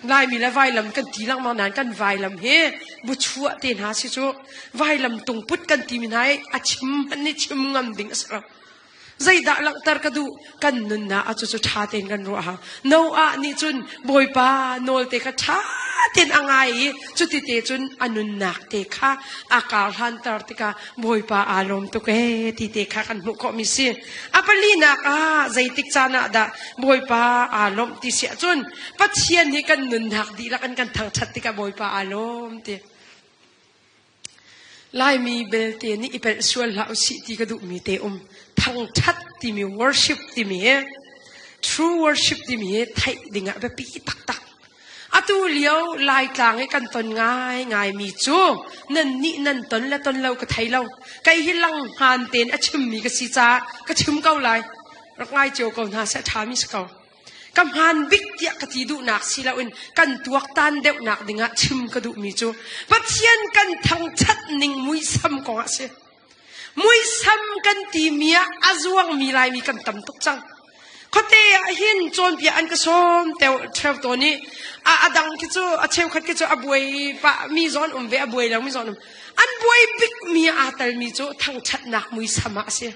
Laimi le vailam kan ti lengmang nain kan vailam hi bu chuah te hna si cu vailam tungput kan timi hna i a chim hmanh nih chim ngam ding a si lo. Zeidah langhter ka duh? Kan nunnak ah cucu ṭha tein kan ruah hau. Noah nih cun Bawipa nawl te kha ṭha tein a ngai i cuti te cun a nunnak te kha a kar hlanter tikah Bawipa aa lawm tuk ee ti te kha kan hmuh khawhmi si. A palinak ah zeitik caan ah dah Bawipa aa lawmh ti si ahcun Pathian nih kan nunnak dihlak in kan thangṭhat tikah Bawipa aa lawm ti. Laimi belte nih i pelh sual hlah usih ti ka duhmi te um. Thangṭhat timi worship timi hi true worship timi hi theih dingah biapi taktak. Atu lio Laitlang i kan ton ngaingaimi cu nan nih nan ton le ton lo ka thei lo. Kei hi lang hngan tein a chimmi ka si caah ka chim ko lai. Rak ngai cio ko hna seh ṭhami si ko. Ka hmaan bik tiah ka ti duhnak si loin kan tuaktan deuhnak dingah chim ka duhmi cu Pathian kan thangṭhat ning muisam kong ah si. Muisam kan timi ah a zuangmi Laimi kan tam tuk cang. Khuate ah hin cawnpiak an ka sawm theu tawn i a dang khi cu a cheukhat khi cu a buai pah mi zawn um ve a buai lo mi zawn um. An buai bikmi aa telmi cu thangṭhatnak muisam ah a si.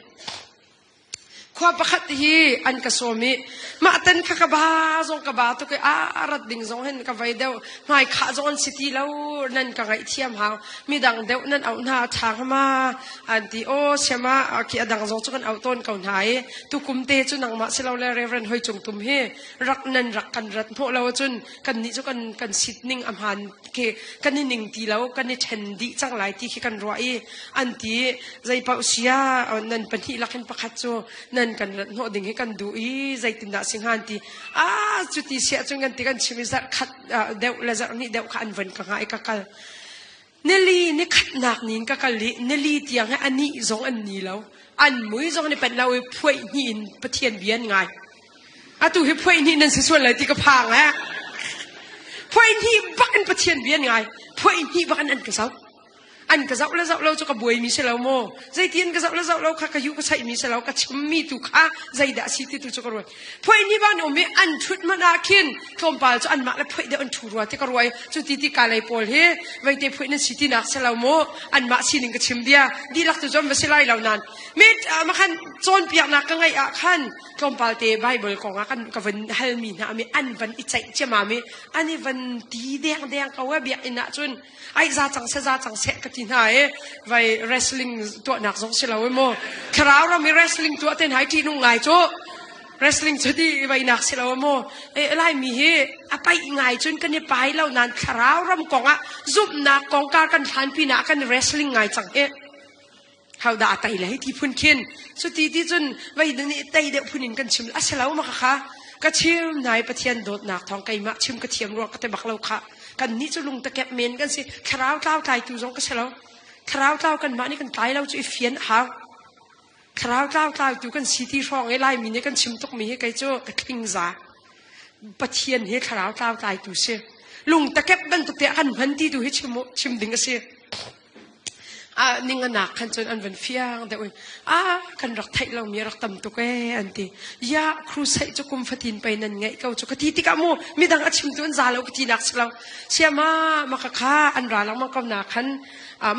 Khua pakhat hi an ka sawm i mah tan kha ka ba zong ka ba tuk i a rat ding zong hin ka vei deuh hmai khah zong an si ti lo nan ka ngaihthiam hau midang deuh nan auh hna a ṭha hnga ma an ti aw siama khi a dang zong cu kan auh tawn ko hna i tukum te cu nangmah si lo le Reverend Hoi Cung Tum hi rak nan rak kan rat hnawh lo ahcun kan nih cu kan kan sit ning a hmaan khi kan i ning ti lo kan i ṭhen dih cang lai ti khi kan ruah i an ti zeipaoh sia nan pahnih lakin pakhat cu nan kan rat hnawh ding hi kan duh i zeitindah si hnga an ti a cuti siah cun kan ti kan chim i zarh khat deuh le zarh hnih deuh kha an von ka hngah i ka kal nili ni khatnak nin ka kal i nili tiang he anih zong an ni lo an mui zong ni penh lo i phuaih hnih in Pathian bia an ngai atu hi phuaih hnih nan si sual lai ti ka phang eh phuaih hnih bak in Pathian bia an ngai phuaih hnih bak in an ka zoh an ka zoh le zoh lo cu ka buaimi si lo maw zeitin ka zoh le zoh lo kha ka yu ka saihmi si lo ka chimmi tu kha zeidah si ti tu cu ka ruat phuai ni ban um i an thut hmanh ah khin tlawmpal cu anmah le phuai deuh an thu rua ti ka ruai cu ti ti ka lei pawl hi veite phuai nan si ti nak si lo maw anmah sining ka chim bia dihlak tu zom va si lai lo nan mit makhan cawnpiaknak ka ngaih ah khan tlawmpal te bible kong ah kan ka van halmi hna mi an van i ceih ciamam i an i van ti deng deng ko e biakinn ah cun ai za cang seh za cang seh ka ti hna i vai wrestling tuahnak zong si lo i mu thlarau ram i wrestling tuah ten hai ṭih nung ngai cu wrestling cu ti vai nak si lo mu e laimi hi a paih ngai cun kan i pai lo nan thlarau ram kong ah zumhnak kong ka kan hlan pinah kan wrestling ngai cang hi hau dah a tai le ti phun khin cu ti ti cun vai nih tei deuh phun in kan chim a si lo ma kha ka chim nai pathian dawtnak thawng keimah chim ka thiam ruang ka te bak lo kha kan nih cu lung takep men kan si thlarau tlau tlai tu zong ka si lo thlarau tlau kan mah nih kan tlai lo cu i fian hau thlarau tlau tlai tu kan si ti hrawng i laimi nih kan chim tuk mi hi kei cu ka thling za pathian hi thlarau tlau tlai tu si lung takep bantuk te kan hman ti tu hi chim chim ding a si ning anak khan cun an van fiang deuh in a kan rak theih lomi rak tam tuk ee an ti ya crusade cu kum fatin pei nan ngeih ko cu ka ti tikah mu midang a chimtu an za lo ka ti nak si lo siama maka kha an ra lengmang ko na khan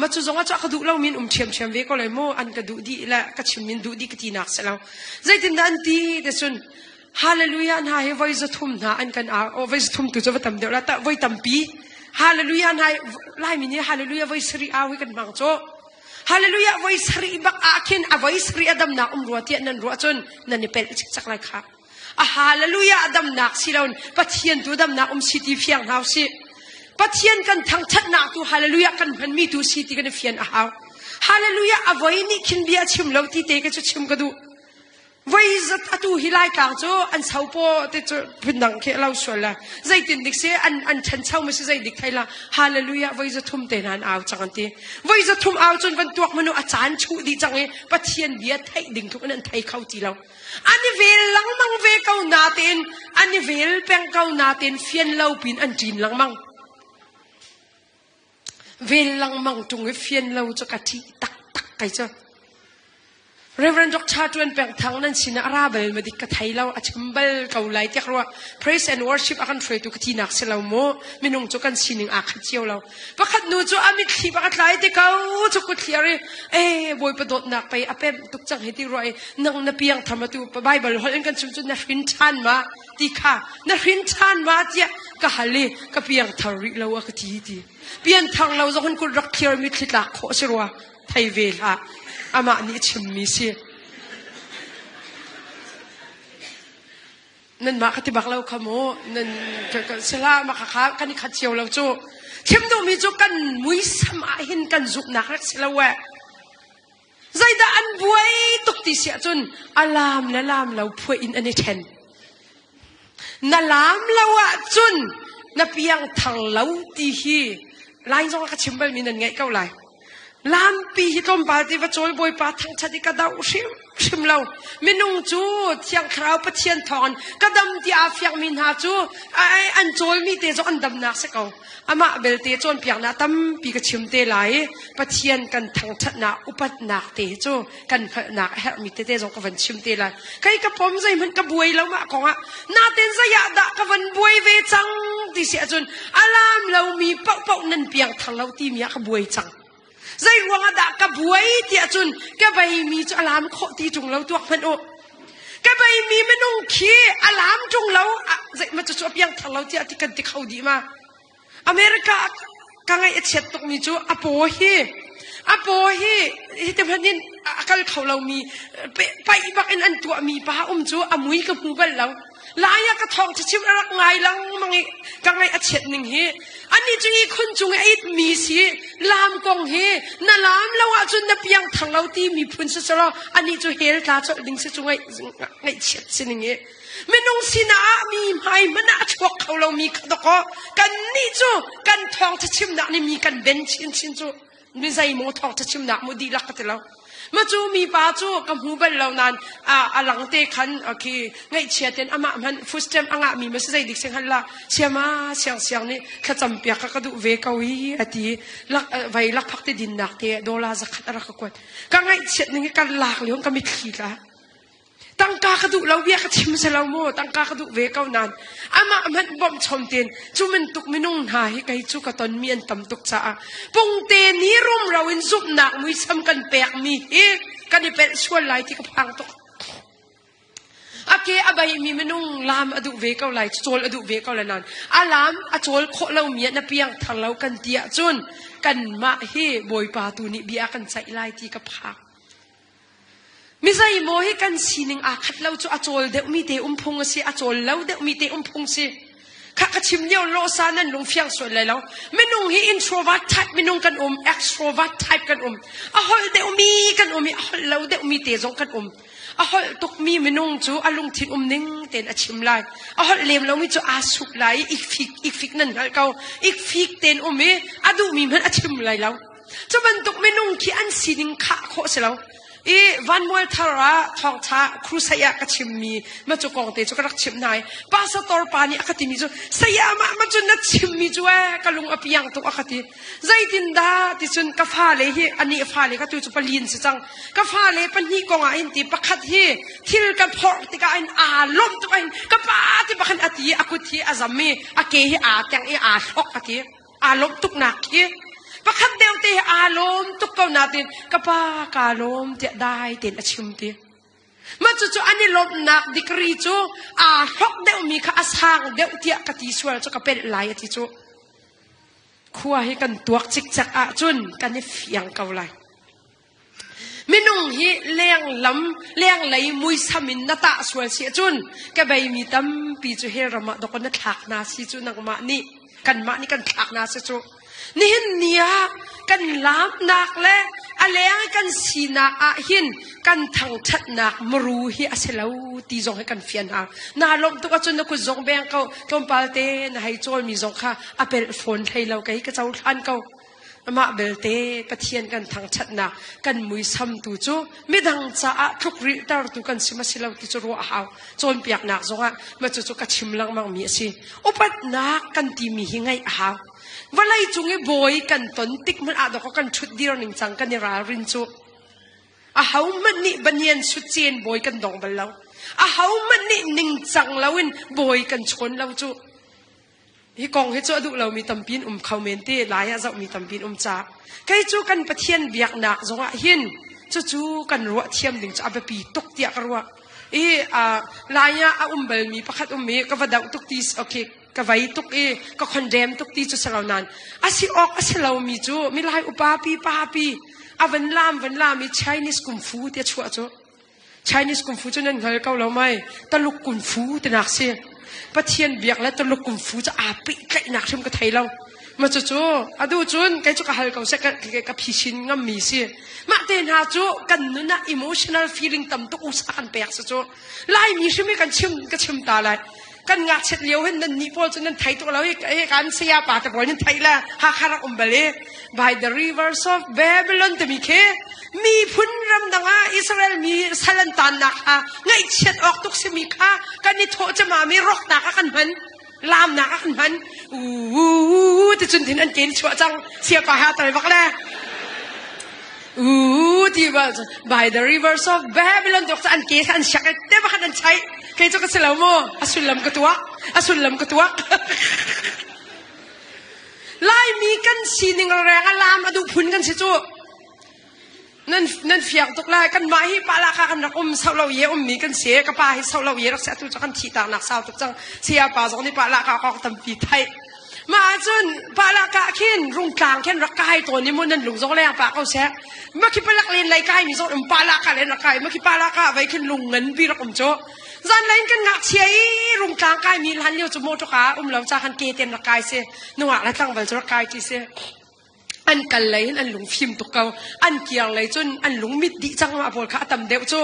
ma cu zong ah cu ka duh lo min um ṭhiam ṭhiam ve ko lai mu an ka duh dih le ka chim min duh dih ka ti nak si lo zeitin dah an ti te cun Hallelujah hna hi voi 300 hna an kan au voi 300 tu cu va tam deuh la ta voi tampi Hallelujah hna Laimi nih Hallelujah voi sarih au hi kan hmang cu Hallelujah voi sarih bak ah khin a voi sarih a damnak um rua tiah nan ruah cun nan i pelh cikcak lai kha a Hallelujah a damnak si loin Pathian tu damnak um si ti fiang hau si Pathian kan thangthatnak tu Hallelujah kan hmanmi tu si ti kan i fian a hau Hallelujah a voi nih khin bia chim lo ti te ka cu chim ka duh voi zat atu hi Laitlang cu an sopaw te cu phundang khi lo sual la. Zeitin dik si an an ṭhancho ma si zei dik thei la. Hallelujah voi za thum te hna an au cang an ti. Voi za thum au cun van tuak manu a caan chuh dih cang i Pathian bia theih ding tluk in an thei kho ti lo. An i vel lengmang ve ko natein an i vel peng ko natein fian lo pin an ṭin lengmang. Vel lengmang ṭung i fian lo cu ka ṭih taktak kai cu. Reverend Dr. Tuan Peng Thang nan sinah a ra bal ma dik ka thei lo a chim bal ko lai tiak rua praise and worship a kan hruaitu ka tinak si lo mu minung cu kan sining aa khat cio lo pakhat nu cu a mitthli bak a tlai te ko cu kut thliar i e bawipa dawtnak pei a pem tuk cang hi ti rua i nang na piang tham atu Bible holh in kan chim cu na hrin ṭhan ma ti kha na hrin ṭhan ma tiah ka hal i ka piang thar rih lo a ka ti ti pian thar lo zong in kut rak thliar mitthli tlak khawh si rua thei ve hlah amah nih a chimmi si nanmah ka ti bak lo kha mu nan sila mah kha kan i khat cio lo cu chim duhmi cu kan muisam ah hin kan zumhnak rak si lo eh zeidah an buai tuk ti si ahcun a laam le laam lo phuah in an i ṭhen na laam lo ahcun na piang thar lo ti hi lai zong ka chim balmi nan ngaih ko lai Lampi hi tlawmpal ti va cawl Bawipa thangṭhat i ka doh hrimhrim lo. Minung cu Thiang Thlarau Pathian thawngin ka dam ti aa fiangmi hna cu an cawlmi te zong an damnak si ko. Amah belte cawnpiaknak tampi ka chim te lai i Pathian kan thangṭhatnak upatnak te hi cu kan hngalhnak a herhmi tete zong ka van chim te lai. Kei ka pom zeihmanh ka buai lo mah kongah natin zei ah dah ka van buai ve cang ti si ahcun a laam lomi paohpaoh nan piang thar lo timi ah ka buai cang. Zei ruangah dah ka buai ti ahcun ka beimi cu a laam khawh ti ṭung lo tuak hmanh u. Ka beimi minung khi a laam ṭung lo zeihmanh cu cu a piang thar lo tiah ti kan ti kho dih ma. America ka ngaih a chiat tukmi cu a paw hi a paw hi hiti hmanh in a kal kho lomi paih bak in an tuahmi pa um cu a mui ka hmu bal lo. Lai ah ka thawng chim a rak ngai lengmang i ka ngaih a chiat ning hi ani cu i khun cung i a itmi si lam kong hi na lam lo ahcun na piang thang lo ti miphun si selaw ani cu hell tla colh ding si cu ngaih ngaihchiat si ning hi Minung sinah ah mi hmai hmanh ah a chuak kho lomi kha dawkaw kannih cu kan thawngṭha chimnak nih mi kan ben chinchin cu mi zeimaw thawngṭha chimnak mu dihlak ka ti lo. Ma cu mi pa cu ka hmu bal lo nain a lang te khan khi ngaihchia ten amah hmanh food stamp a ngahmi ma si zei dik sing hal la siama siang siang nih thlacam piak ka ka duh ve ko i a ti lak vai lakphak te dinnak te dollar zakhat a rak ka kuat ka ngaihchiat ning hi kan lak lio ka mitthli tla Tangka ka duh lo bia ka chim si lo mu tangka ka duh ve ko nain amah hmanh bawmh chom tein cu bantuk minung hna hi kei cu ka tonmi an tam tuk caah pungte ni rumro in zumhnak muisam kan pekmi hi kan i pelh sual lai ti ka phang tuk. A ke a beimi minung lam a duh ve ko lai cawl a duh ve ko lai nain a lam a cawl khawh lomi ah na piang thar lo kan ti ahcun kanmah hi Bawipa tu nih bia kan ceih lai ti ka phang. Mizeimaw hi kan sining aa khat lo cu a cawl deuhmi te um phung a si, a cawl lo deuhmi te um phung si. Kha ka chim lio lawsa nan lung fiang sual lai lo. Minung hi introvert type minung kan um, extrovert type kan um. A holh deuhmi kan um i a holh lo deuhmi te zong kan um. A holh tukmi minung cu a lungthin um ning tein a chim lai. A holh lem lomi cu aa sup lai i ikfik ikfik nan hngalh ko. Ikfik tein um i a duhmi hmanh a chim lai lo. Cu bantuk minung khi an sining khah khawh si lo. I vanmual thar ah thawngtha crusade ah ka chimmi ma cu kong te cu ka rak chimh hna i pastor pa nih a ka timi cu saya mah ma cu na chimmi cu ee ka lung a piang tuk a ka ti. Zeitin dah ti cun ka fale hi anih fale ka tu cu palin si cang. Ka fale pahnih kong ah hin ti pakhat hi thil ka phorh tikah hin aa lawmh tuk ah hin ka pa ti bakhin a ti i a kut hi a zam i a ke hi aa teng i aa hlok a ti. Aa lawmh tuknak khi pakhat deuh te aa lawm tuk ko natin ka pa kaa lawm tiah dai tein a chim ti. Mah cucu an i lawmhnak degree cu aa hlok deuhmi kha a sang deuh tiah ka ti sual cu ka pelh lai a ti cu. Khua hi kan tuak cikcek ahcun kan i fiang ko lai. Minung hi lenglam lenglei muisam in na tah sual si ahcun ka beimi tampi cu hell ram ah dawk na thlak hna si cu nangmah nih kanmah nih kan thlak hna si cu. Nihin ni ah kan laamnak le a leng kan sinak ah hin kan thangṭhatnak muru hi a si lo ti zong hi kan fian hau. Naa lawmh tuk ahcun na kut zong beng ko, tlawmpal te na hei cawlmi zong kha a pelh fawn hlei lo kei ka cohlan ko. Amah belte Pathian kan thangṭhatnak kan muisam tu cu midang caah tlukrilhtertu kan si ma si lo ti cu ruah a hau. Cawnpiaknak zongah mah cucu ka chim lengmangmi a si. Upatnak kan timi hi ngaih a hau. Vawlei cung i bawi kan ton tik hmanh ah dawkaw kan ṭhut dir ning cang kan i ralrin cu. Ahohmanh nih banian sutcen bawi kan dong bal lo. Ahohmanh nih ningcang loin bawi kan chawn lo cu. Hi kong hi cu a duh lomi tampi in um kho men te, lai ah zohmi tampi in um ca. Kei cu kan Pathian biaknak zongah hin cucu kan ruah thiam ding cu a biapi tuk tiah ka ruah. I lai ah a um balmi pakhat um i ka va doh tuk ti okay ka vei tuk i ka condemn tuk ti cu si lo nain a si awk a si lomi cu milai upa pi pa pi a van lam van lam i Chinese kung fu ti a chuah cu Chinese kung fu cu nan hngal ko lo mai Taluk kung fu tinak si Pathian biak le Taluk kung fu cu aa pehtlaihnak hrim ka thei lo ma cu cu adu cun kei cu ka hal ko seh ka ka phi chin ngammi si mah te hna cu kan nun ah emotional feeling tam tuk usa kan pek si cu Laimi hrim hi kan chim ka chim ta lai kan ngakchiat lio hin nan nih pawl cu nan thei tuk lo hi kan saya pa te pawl nan thei la Hakha rak um bal i by the rivers of Babylon timi khi miphun ramdang ah Israel mi sal an tannak kha ngaihchiat awk tuk simi kha kan i thawh cama mi roknak ah kan hman lamnak ah kan hman u ti cun thin an ken chuah cang siapa ha tal bak le u ti ba by the rivers of Babylon tok an ke an siak te ba an chai kei cu ka si lo mu a sullam ka tuak a sullam ka tuak Laimi kan sining reng a lam a duh phun kan si cu nan nan fiang tuk lai kan mah hi pa la ka kan rak um sau lo ye um mi kan si ka pa hi sau lo ye rak si atu cu kan thi tak nak sau tuk cang sia pa zong nih pa la ka kok tampi thai ma cun pa la ka khin rungtlang khin rak kai tawn ni mu nan lung zong leng pa ko seh ma khi palak len lei kai mi zong um pa la ka len rak kai ma khi pa la ka vai khin lung ngan bi rak um chu zan lain kan ngak chia i rungtlang kai mi lan liu chu motor ka um lo cha khan ke ten rak kai se nungak la tlangval chu rak kai ti se an kal lei in an lung fim tuk ko an kiar lei cun an lung mit dih cang ma pawl kha a tam deuh cu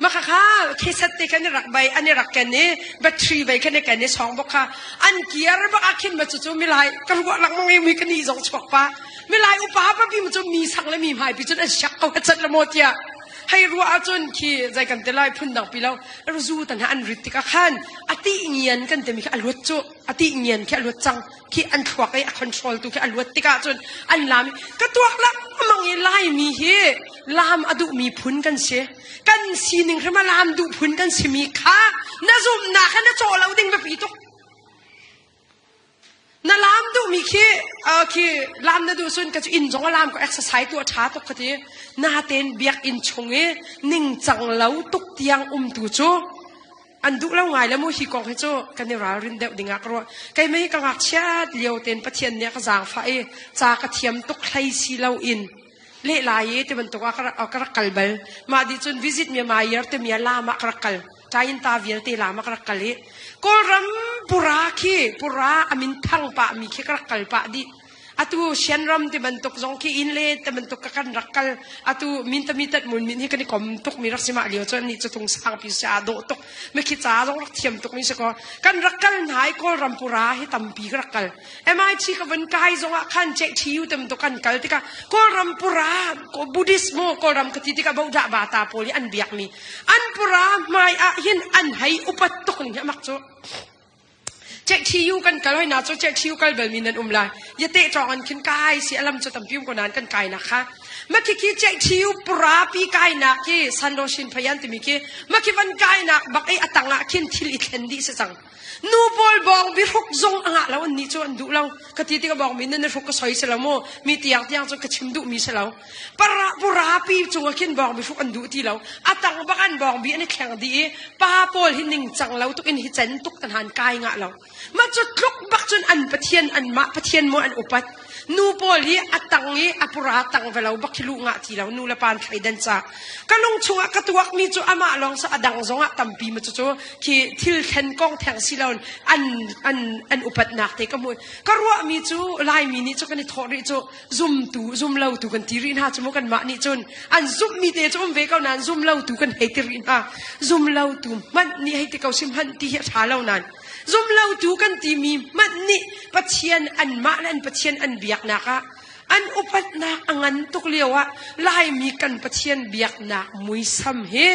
ma kha kha kheset te khan i rak bai an i rak ken i battery bai khan i ken i song bok kha an kiar bak ah khin ma cu cu milai ka ruah lengmang i mi ka ni zong chuak pa milai upa pa pi ma cu mi sang le mi hmai pi cun an siak ko chat la mo tiah hei ruah ahcun khi zei kan te lai phun dang pi lo zu tan ha an rit tikah khan a ti ngian kan te mi kha a luat cu a ti ngian khi a luat cang khi an thluak i a control tu khi a luat tikah cun an lam ka tuak lengmang i Laimi hi lam a duhmi phun kan si kan sining hrim a lam duh phun kan simi kha na zumhnak kha na cawh lo ding biapi tuk na lam duhmi khi khi lam na duh cun ka cu inn zong a lam ko exercise tu a ṭha tuk ka ti natein biakinn chung i ningcang lo tuk tiang um tu cu An duh lo ngai le mu hi kong hi cu kan i ralrin deuh ding ah ka ruah. Keimah hi ka ngakchiat lio tein Pathian nih a ka zaangfah i ca ka thiam tuk hlei si lo in lehlai i ti bantuk ah ka rak kal bal. Mah dih cun visit Myanmar year timi ah lam ah ka rak kal. Ṭayin ta vialte lam ah ka rak kal i Kawlram pura khi pura a min thang pah mi khi ka rak kal pah dih. Atu Shanram ti bantuk zong khi inn le ti bantuk ka kan rak kal. Atu min tami tat mun min hi kan i kom tuk mi rak si mah lio cu ni cu tung sang pi si aa dawh tuk. Mi khi ca zong rak thiam tuk mi si ko. Kan rak kal hna i Kawlram pura hi tampi ka rak kal. MIT ka vun kai zong ah khan JTU ti bantuk kan kal tikah Kawlram pura Buddhist mu Kawlram ka ti tikah Bodah Bata pawl hi an biak mi. An pura hmai ah hin an hei upat tuk ning hi amak cu. JTU kan kal hoi na cu JTU kal bal mi nan um lai. Yate tawng an khin kai si alam cu tampi um ko nan kan kai nak kha. Makhi khi JTU purapi kai nak khi Sando Shin Phayan timi khi makhi van kai nak bak i atang ah khin thil i thlen dih si cang. Nu pawl bawng bi hruk zong a ngah lo an ni cu an duh lo. Ka ti tik bawng mi nan hruk ka soi si lo mu. Mi tiang tiang cu ka chim duh mi si lo. Para purapi cung ah khin bawng bi hruk an duh ti lo. Atang bak an bawng bi an i thleng dih i pa pawl hi ningcang lo tuk in hi cen tuk tan han kai ngah lo. Ma cu tluk bak cun an pathian an mah pathian maw an upat. Nu pawl hi a tang i a pura tang velo bak hi lu ngah ti lo nu le pa an thleidan ca. Ka lung chungah ka tuakmi cu amah lawng sa a dang zongah tampi ma cucu khi thil thlen kong theng si lo an an an upatnak te ka hmu. Ka ruahmi cu Laimi nih cu kan i thawh rih cu zumtu zumlotu kan ti rih hna cu mu kanmah nih cun an zumhmi te cu um ve ko nain zumlotu kan hei ti rih hna. Zumlotu hmanh nih hei ti ko si hmanh ti hi a ṭha lo nain Zumlotu kan timi hmanh nih Pathian anmah le an Pathian an biaknak ah an upatnak a ngan tuk lio ah Laimi kan Pathian biaknak muisam hi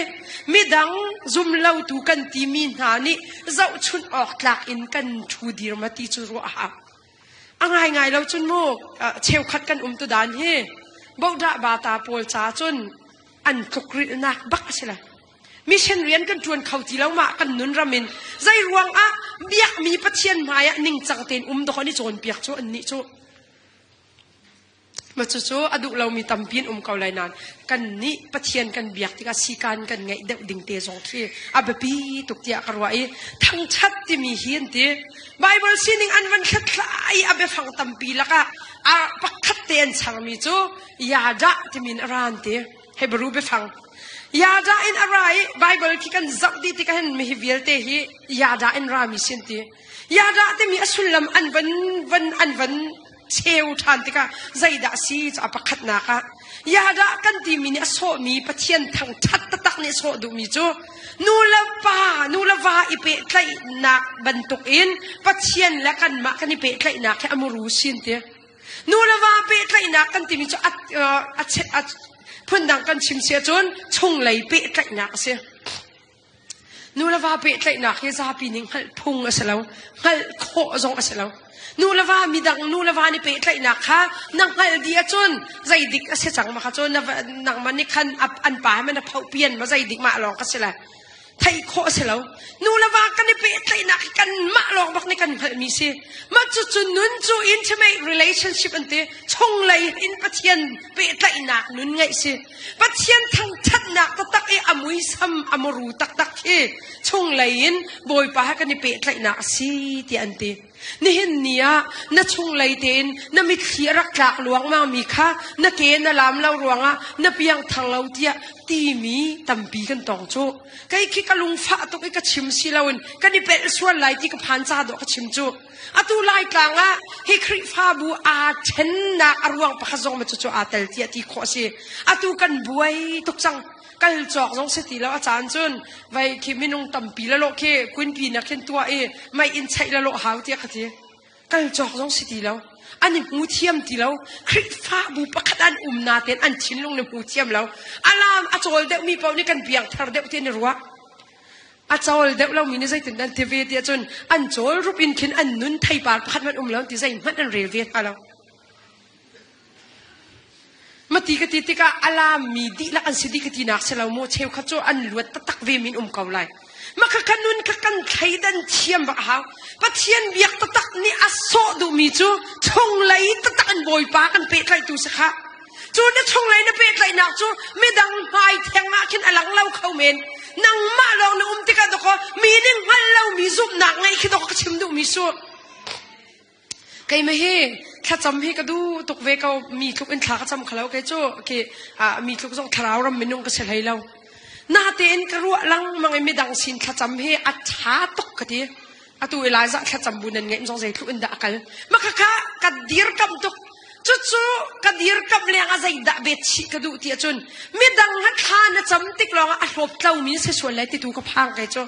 midang zumlotu kan timi hna nih zohchunh awk tlak in kan ṭhu dir ma ti cu ruah a hau. A ngaingai lo cun mu cheukhat kan um tu dan hi bodah bata pawl ca cun an tlukrilhnak bak a si lai. Mission rian kan ṭuan kho ti lo mah kan nun ram in zei ruang ah biakmi Pathian hmai ah ningcang tein um dawh an i cawnpiak cu annih cu ma cucu a duh lomi tampi an um ko lai nain kan nih Pathian kan biak tikah sikan kan ngeih deuh ding te zong khi a biapi tuk tiah ka ruah i thangṭhat timi hi an ti Bible sining an van hlathlai a biafang tampi lakah a pakhat te an changmi cu yadah timi in a ra an ti Hebrew biafang Yada in a ra i Bible khi kan zoh dih tikah hin mihi vialte hi Yada in rami sin ti. Yada timi a sullam an van van an van cheu ṭhan tikah zeidah si cu a pakhatnak ah Yada kan timi nih a sawhmi Pathian thangṭhat taktak nih a sawh duhmi cu nu le pa nu le va i pehtlaihnak bantuk in Pathian le kanmah kan i pehtlaihnak hi a muru sin ti. Nu le va pehtlaihnak kan timi cu a, a, a, phundang kan chim si ahcun chunglei pehtlaihnak a si. Nu le va pehtlaihnak hi zapi nih hngalh phung a si lo. Hngalh khawh zong a si lo. Nu le va midang nu le va nih pehtlaihnak kha na hngalh dih ahcun zeidik a si cang ma kha cun nangmah nih khan an pa he man a phoh pian ma zeidik mah lawng ka si lai. Theih khawh a si lo. Nu le va kan i pehtlaihnak hi kanmah lawng bak nih kan hngalhmi si. Mah cucu nun cu intimate relationship an ti. Chunglei in Pathian pehtlaihnak nun ngeih si. Pathian thangthatnak taktak i a muisam a muru taktak khi chunglei in Bawipa he kan i pehtlaihnak a si tiah an ti. Nihin ni ah na chunglei tein na mitthli a rak tlak luangmang mi kha na ke na lam lo ruangah na piang thang lo tiah timi tampi kan tong cu. Kei khi ka lungfah tuk i ka chim si loin kan i pelh sual lai ti ka phan ca dawh ka chim cu. Atu Laitlang ah hi Khrihfabu aa ṭhennak a ruang pakhat zong ma cucu aa tel tiah ti khawh a si. Atu kan buai tuk cang. Kal cawk zong si ti lo a caan cun vai khi minung tampi la lawh khi kunpi na khin tuah i mei in cheih la lawh hau tiah ka ti. Kal cawk zong si ti lo. An i hmu thiam ti lo. Khrihfabu pakhat an um na tein an thinlung ni hmu thiam lo. Alam a cawl deuhmi paoh nih kan piang thar deuh ti an i ruah. A cawl deuh lomi nih zeitin an ti ve ti ahcun an cawl rup in khin an nun theipar pakhat hmanh um lo ti zeihmanh an rel ve hnga lo. Mati ka ti tikah a laammi dihlak an si dih ka tinak si lo maw cheukhat cu an luat taktak ve min um ko lai. Maka ka nun kha kan thleidan thiam bak a hau. Pathian biak taktak nih a sawh duhmi cu chunglei taktak in Bawipa kan pehtlaihtu si kha. Cu na chunglei na pehtlaihnak cu midang hmai theng ah khin a lang lo kho men. Nangmah lawng na um tikah dawkaw mi nih hngalh lomi zumhnak ngeih khi dawkaw ka chim duhmi su. Keimah hi thlacam hi ka duh tuk ve ko. Mi tluk in thla ka cam khalo kei cu khi mi tluk zong thlarau ram minung ka si hlei lo. Natein ka ruah lengmang i midang sin thlacam hi a ṭha tuk ka ti. Atu Elijah thlacam bu nan ngeih zong zeitluk in dah a kal. Maka kha ka dirkamh tuk. Cucu ka dirkamh leng ah zeidah bet chih ka duh ti ahcun midang ha thla na cam tik lawngah a hlawp tlomi si sual lai ti tu ka phang kei cu.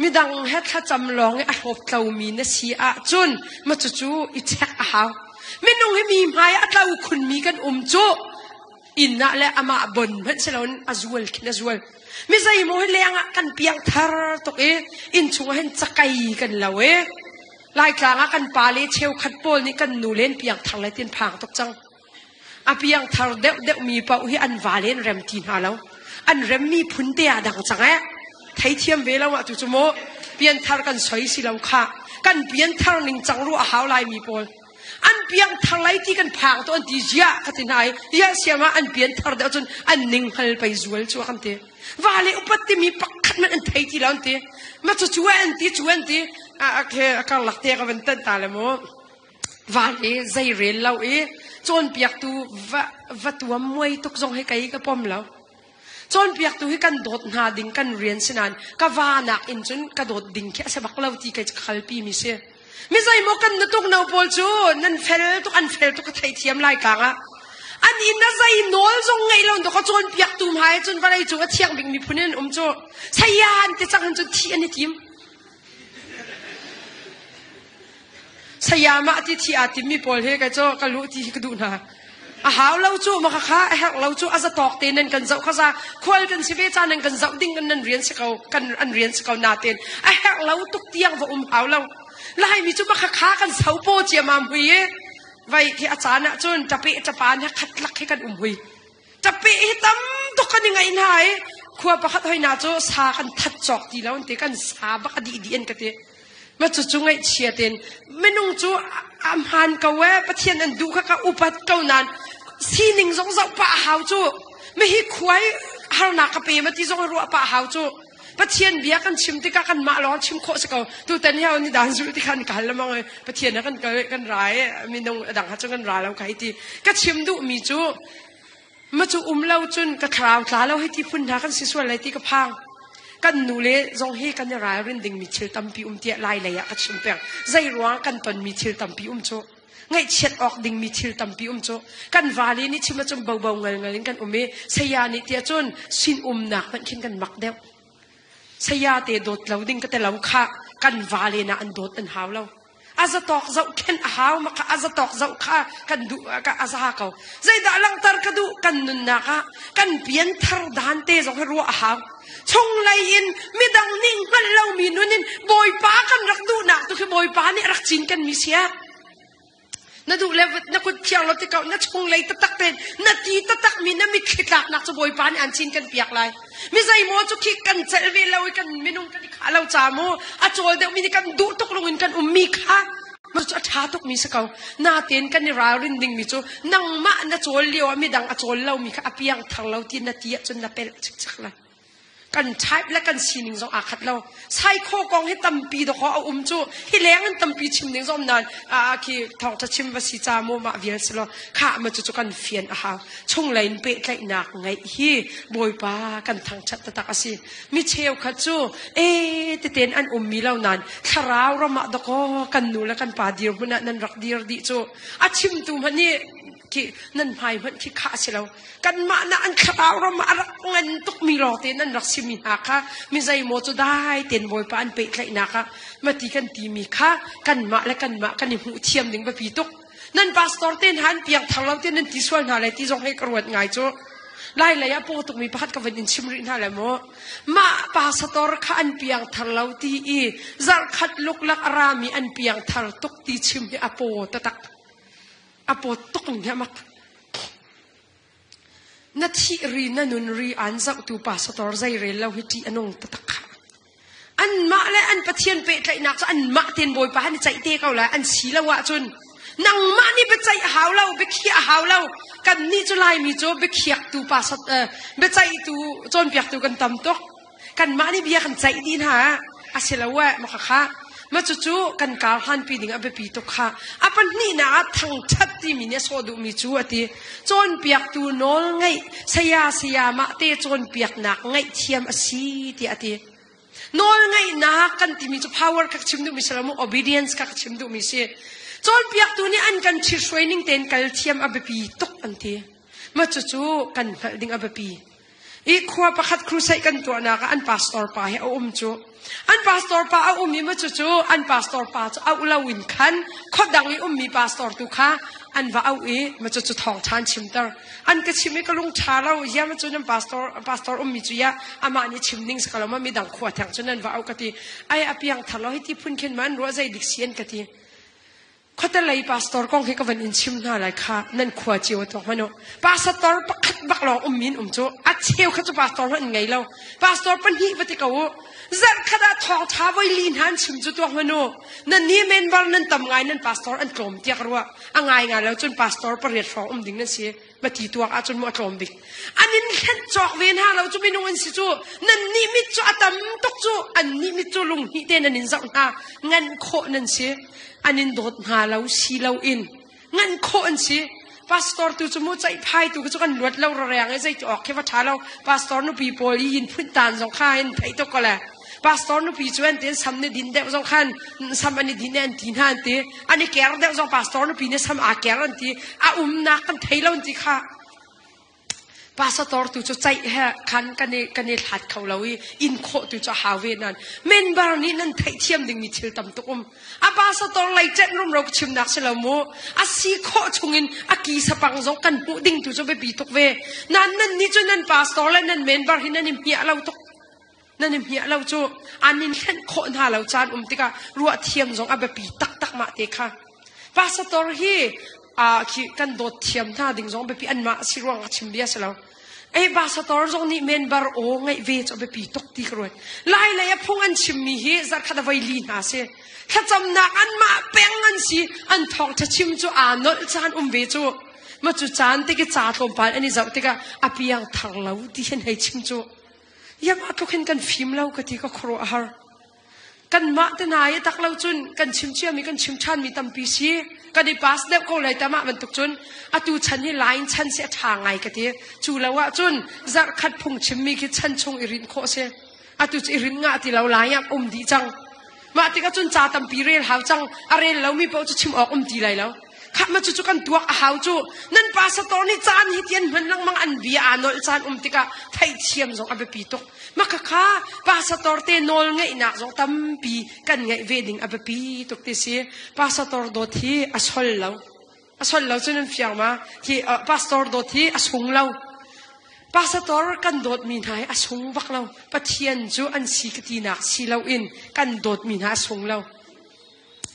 Midang he thlacam lawng i a hlawp tlomi na si ahcun ma cucu i check a hau. Minung hi mi hmai a tlo khunmi kan um cu inn ah le amah bon hmanh si loin a zual khin a zual. Mi zeimaw hi leng ah kan piang thar tuk i inn chung ah hin cakei kan lo i Laitlang ah kan pale cheukhat pawl nih kan nu len piang thar lai tin phang tuk cang. A piang thar deuh deuh mi paoh hi an va len rem ti hna lo. An remmi phun te ah dang cang eh. Theithiam ve lo ah tu cu mu pianthar kan soi si lo kha. Kan pianthar ning cang ru a hau lai mi pawl. An piangthar lai ti kan phang to an ti ziah ka ti hna i ziah siam ah an pianthar deuh cun an ning hngal pei zual cu kan ti. Va le upat timi pakhat man an thei ti lo an ti. Ma cu cu an ti cu an ti. A karlak te ka van tan ta le mu. Van i zei rel lo i cawnpiaktu va, va tuam muai tuk zong hi kei ka pom lo. Cawnpiaktu hi kan dawt hna ding kan rian si nain ka va nak in cun ka dawt ding khi a si bak lo ti kei cu ka kalpi mi si. Mi zeimaw kan nutuk no pawl cu nan fel tuk an fel tuk ka theithiam lai tlang ah. An inn a zei nawl zong ngeih lo ka cawnpiaktu hmai cun vawlei cung a thiang bik miphun in um cu saya an ti cang cun thi an i tim. Sayamah ti thi aa timmi pawl hi kei cu ka luh ti hi ka duh hna. A hau lo cu ma kha a herh lo cu a zatawk te nan kan zoh kha za khual kan si ve ca nan kan zoh ding nan rian si ko kan an rian si ko natin a herh lo tuk tiang va um hau lo. Laimi cu ma kha kan sopo ciamam hui i vai khi a caan ah cun ṭape ṭapan he khat lak hi kan um hui. Ṭape hi tam tuk kan i ngaih hna i khua pakhat hoina cu sa kan that cawk ti lo an ti kan sa bak a dih dih an ka ti. Ma cucu ngaihchia tein minung cu a hmaan ko ee Pathian an duh kha ka upat ko nain sining zong zoh pah a hau cu. Mihi khua i harnak ka pe ma ti zong ruah pah a hau cu. Pathian bia kan chim tikah kanmah lawng chim khawh si ko. Tutan hi ni dan zulh ti khan ka hal lemang i Pathian kan kan ra i minung dang ha cu kan ra lo ka hei ti. Ka chim duhmi cu ma cu um lo cun ka thlarau tla lo hei ti phun hna kan si sual lai ti ka phang. Kan nu le zong hi kan i ralrin dingmi thil tampi um tiah lai lei ah ka chim peng. Zei ruang kan tonmi thil tampi um cu. Ngaihchiat awk dingmi thil tampi um cu. Kan vale nih chim ahcun bobo ngal ngal in kan um i saya nih tiah cun sin umnak hmanh khin kan mak deuh. Saya te dawt lo ding ka te lo kha kan vale na an dawt an hau lo. A zatawk zoh khen a hau ma kha a zatawk zoh kha kan duh ka a za ko. Zeidah langhter ka duh kan nunnak ah kan pian thar dan te zong hi ruah a hau. Chunglei in midang nih hngalh lomi nun in Bawipa kan rak duhnak tu khi Bawipa nih a rak cinken mi sia. Na duh le na kut thiang lo ti ko na chunglei taktak tein na ti taktak mi na mitthli tlaknak cu Bawipa nih an cin kan piak lai. Mi zeimaw cu khi kan celh ve lo i kan minung kan i khah lo ca mu a cawl deuh mi nih kan duh tuk lung in kan um mi kha ma cu a ṭha tuk mi si ko. Natein kan i ralrin ding mi cu nangmah na cawl lio ah midang a cawl lo mi kha a piang thar lo ti na ti ahcun na pelh cikcek lai. Kan type le kan sining zong aa khat lo. Saikhaw kong hi tampi dawkaw a um cu hi leng in tampi chim ding zong nain a khi thawngṭha chim va si ca mu mah vial si law khah ma cu cu kan fian a hau. Chunglei in pehtlaihnak ngeih hi Bawipa kan thangṭhat taktak a si. Mi cheukhat cu e teten an ummi lo nain thlarau ram ah dawkaw kan nu le kan pa dirhmun ah nan rak dir dih cu a chimtu hmanh nih khi nan hmai hmanh khi khah a si lo. Kanmah na an thlarau ram ah a rak ngan tukmi lawngte nan rak simi hna kha mi zeimaw cu dai tein Bawipa an pehtlaihnak ah mati kan timi kha kanmah le kanmah kan i hmuh thiam ding biapi tuk. Nan pastor te hna an piang thar lo te nan ti sual hna lai ti zong hei ka ruat ngai cu. Lai lei ah paw tukmi pakhat ka van in chim rih hna le mu. Mah pastor kha an piang thar lo ti i zarhkhat luklak a rami an piang thar tuk ti chim hi a paw tatak. A paw tuk ning hi a mak. Na thih ri na nun ri aan zohtu pastor zei rel lo hi ṭih a nung taktak kha. Anmah le an Pathian pehtlaihnak cu anmah tein Bawipa han i ceih te ko lai an si lo ahcun nangmah nih biaceih a hau lo biakhiah a hau lo kannih cu Laimi cu biakhiaktu pastor biaceihtu cawnpiaktu kan tam tuk kanmah nih bia kan ceih dih hna a si lo eh ma kha ma cucu kan kar hlanpi ding a biapi tuk kha a pahnihnak ah thangṭhat timi nih a sawh duhmi cu a ti cawnpiaktu nawl ngeih saya sayamah te cawnpiaknak ngaihthiam a si tiah a ti nawl ngeihnak kan timi cu power ka chim duhmi si lo mu obedience ka chim duhmi si cawnpiaktu nih an kan ṭhithruai ning tein kal thiam a biapi tuk an ti ma cucu kan hngalh ding a biapi I khua pakhat crusade kan tuahnak ah an pastor pa hi a um cu. An pastor pa a um i ma cucu an pastor pa cu auh lo in khan khuadang i ummi pastor tu kha an va auh i ma cucu thawngṭha an chimter. An ka chim i ka lung ṭha lo ya ma cu nan pastor pastor ummi cu ya amah nih chim ding si ko lo ma midang khua theng cu nan va auh ka ti. Ai a piang thar lo hi ti phun khin ma an ruah zei dik si an ka ti. Khuatelei pastor kong hi ka van in chim hna lai kha nan khua cio tuak hmanh u. Pastor pakhat bak lawng um min um cu a cheu kha cu pastor hmanh an ngei lo. Pastor pahnih va ti ko u. Zarh khat ah thawngtha voi li hna an chim cu tuak hmanh u. Nan ni member nan tam ngai nan pastor an tlawm tiak rua. A ngai ngai lo cun pastor pariat hrawng um ding nan si. Ma ti tuak ahcun mu a tlawm bik. An in hlenh cawk ve hna lo cu minung an si cu. Nan nih mit cu a tam tuk cu. An nih mit cu lung hnih te nan in zoh hna. Ngan khawh nan si. An in dawt hna lo si lo in. Ngan khawh an si. Pastor tu cu mu ceihphai tu cu kan luat lo reng i zei ti awk khi va ṭha lo. Pastor nupi pawl i yin phun tan zong kha in theih tuk ko le. Pastor nupi cu an ti sam ni din deuh zong khan sam an i din an ti hna an ti. An i ker deuh zong pastor nupi nih sam aa ker an ti. A umnak kan thei lo an ti kha. Pastor tu cu ceih he khan kan i kan i hlat kho lo i in khawh tu cu a hau ve nan member nih nan theihthiam dingmi thil tam tuk um a pastor lei cenh rumro ka chimnak si lo mu a si khawh chungin a ki sapang zong kan hmuh ding tu cu biapi tuk ve nan nan nih cu nan pastor le nan member hi nan i hmiah lo tuk nan i hmiah lo cu an in hlenh khawh hna lo caan um tikah ruah thiam zong a biapi taktak mah te kha pastor hi khi kan dawt thiam hna ding zong biapi anmah si ruang a chim bia si lo ei pastor zong nih member aw ngaih ve cu biapi tuk ti ka ruat lai lei a phung an chimmi hi zarkhat a voi li hna si thlacamnak anmah peng an si an thawng ṭha chim cu aa nolh caan um ve cu ma cu caan te ki ca tlawmpal an i zoh tikah a piang thar lo ti hin hei chim cu Iamah tluk hin kan fim lo ka ti ka khuaruah a har. Kanmah te na i tak lo cun kan chim ciami kan chim ṭhanmi tampi si. Kan i pass deuh ko lai tamah bantuk cun atu chan hi line chan si a ṭha ngai ka ti. Cu lo ah cun zarh khat phung chimmi khi chan chung i rinh khawh si. Atu cu i rinh ngah ti lo lai ah um dih cang. Mah tikah cun ca tampi rel hau cang. A rel lomi paoh cu chim awk um ti lai lo. Khah ma cucu kan tuak a hau cu. Nan pastor nih caan hi tian hman lengmang an bia aa nolh caan um tikah theihthiam zong a biapi tuk. Ma khakha pastor te nawl ngeihnak zong tampi kan ngeih ve ding a biapi tuk ti si. Pastor dawt hi a sol lo. A sol lo cu nan fiang ma? Hi pastor dawt hi a sung lo. Pastor kan dawtmi hna hi a sung bak lo. Pathian cu an si ka tinak si loin kan dawtmi hna a sung lo.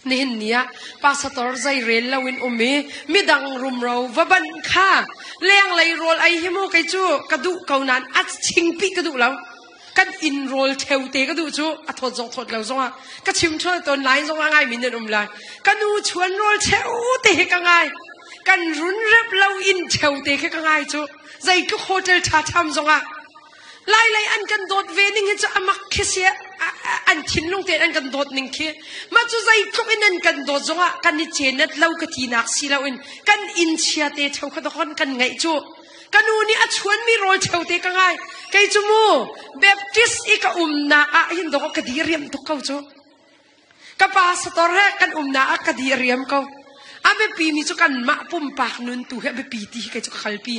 Nihin ni ah pastor zei rel loin um i midang rumro va banh kha lenglei rawl ei hi mu kei cu ka duh ko nain a chingpi ka duh lo. Kan inn rawl theu te ka duh cu a thawt zong thawt lo zongah ka chim ṭhal tawn lai zongah ngai mi nan um lai. Ka nu chuan rawl cheu te hi ka ngai. Kan run rep lo inn cheu te khi ka ngai cu. Zeitluk hotel ṭha ṭham zongah Lailei an kan dawt ve ning hi cu amak khi si an thinlung tein an kan dawt ning khi mah cu zeitluk in an kan dawt zongah kan i cenat lo ka tinak si loin kan inn chia te cheu kha dohon kan ngaih cu ka nu nih a chuanmi rawl cheu te ka ngai kei cu mu Baptist i ka umnak ah hin dawk ka di riam tuk ko cu ka pastor he kan umnak ah ka di riam ko a biapi mi cu kanmah pumpak nun tu hi a biapi ti hi kei cu ka kalpi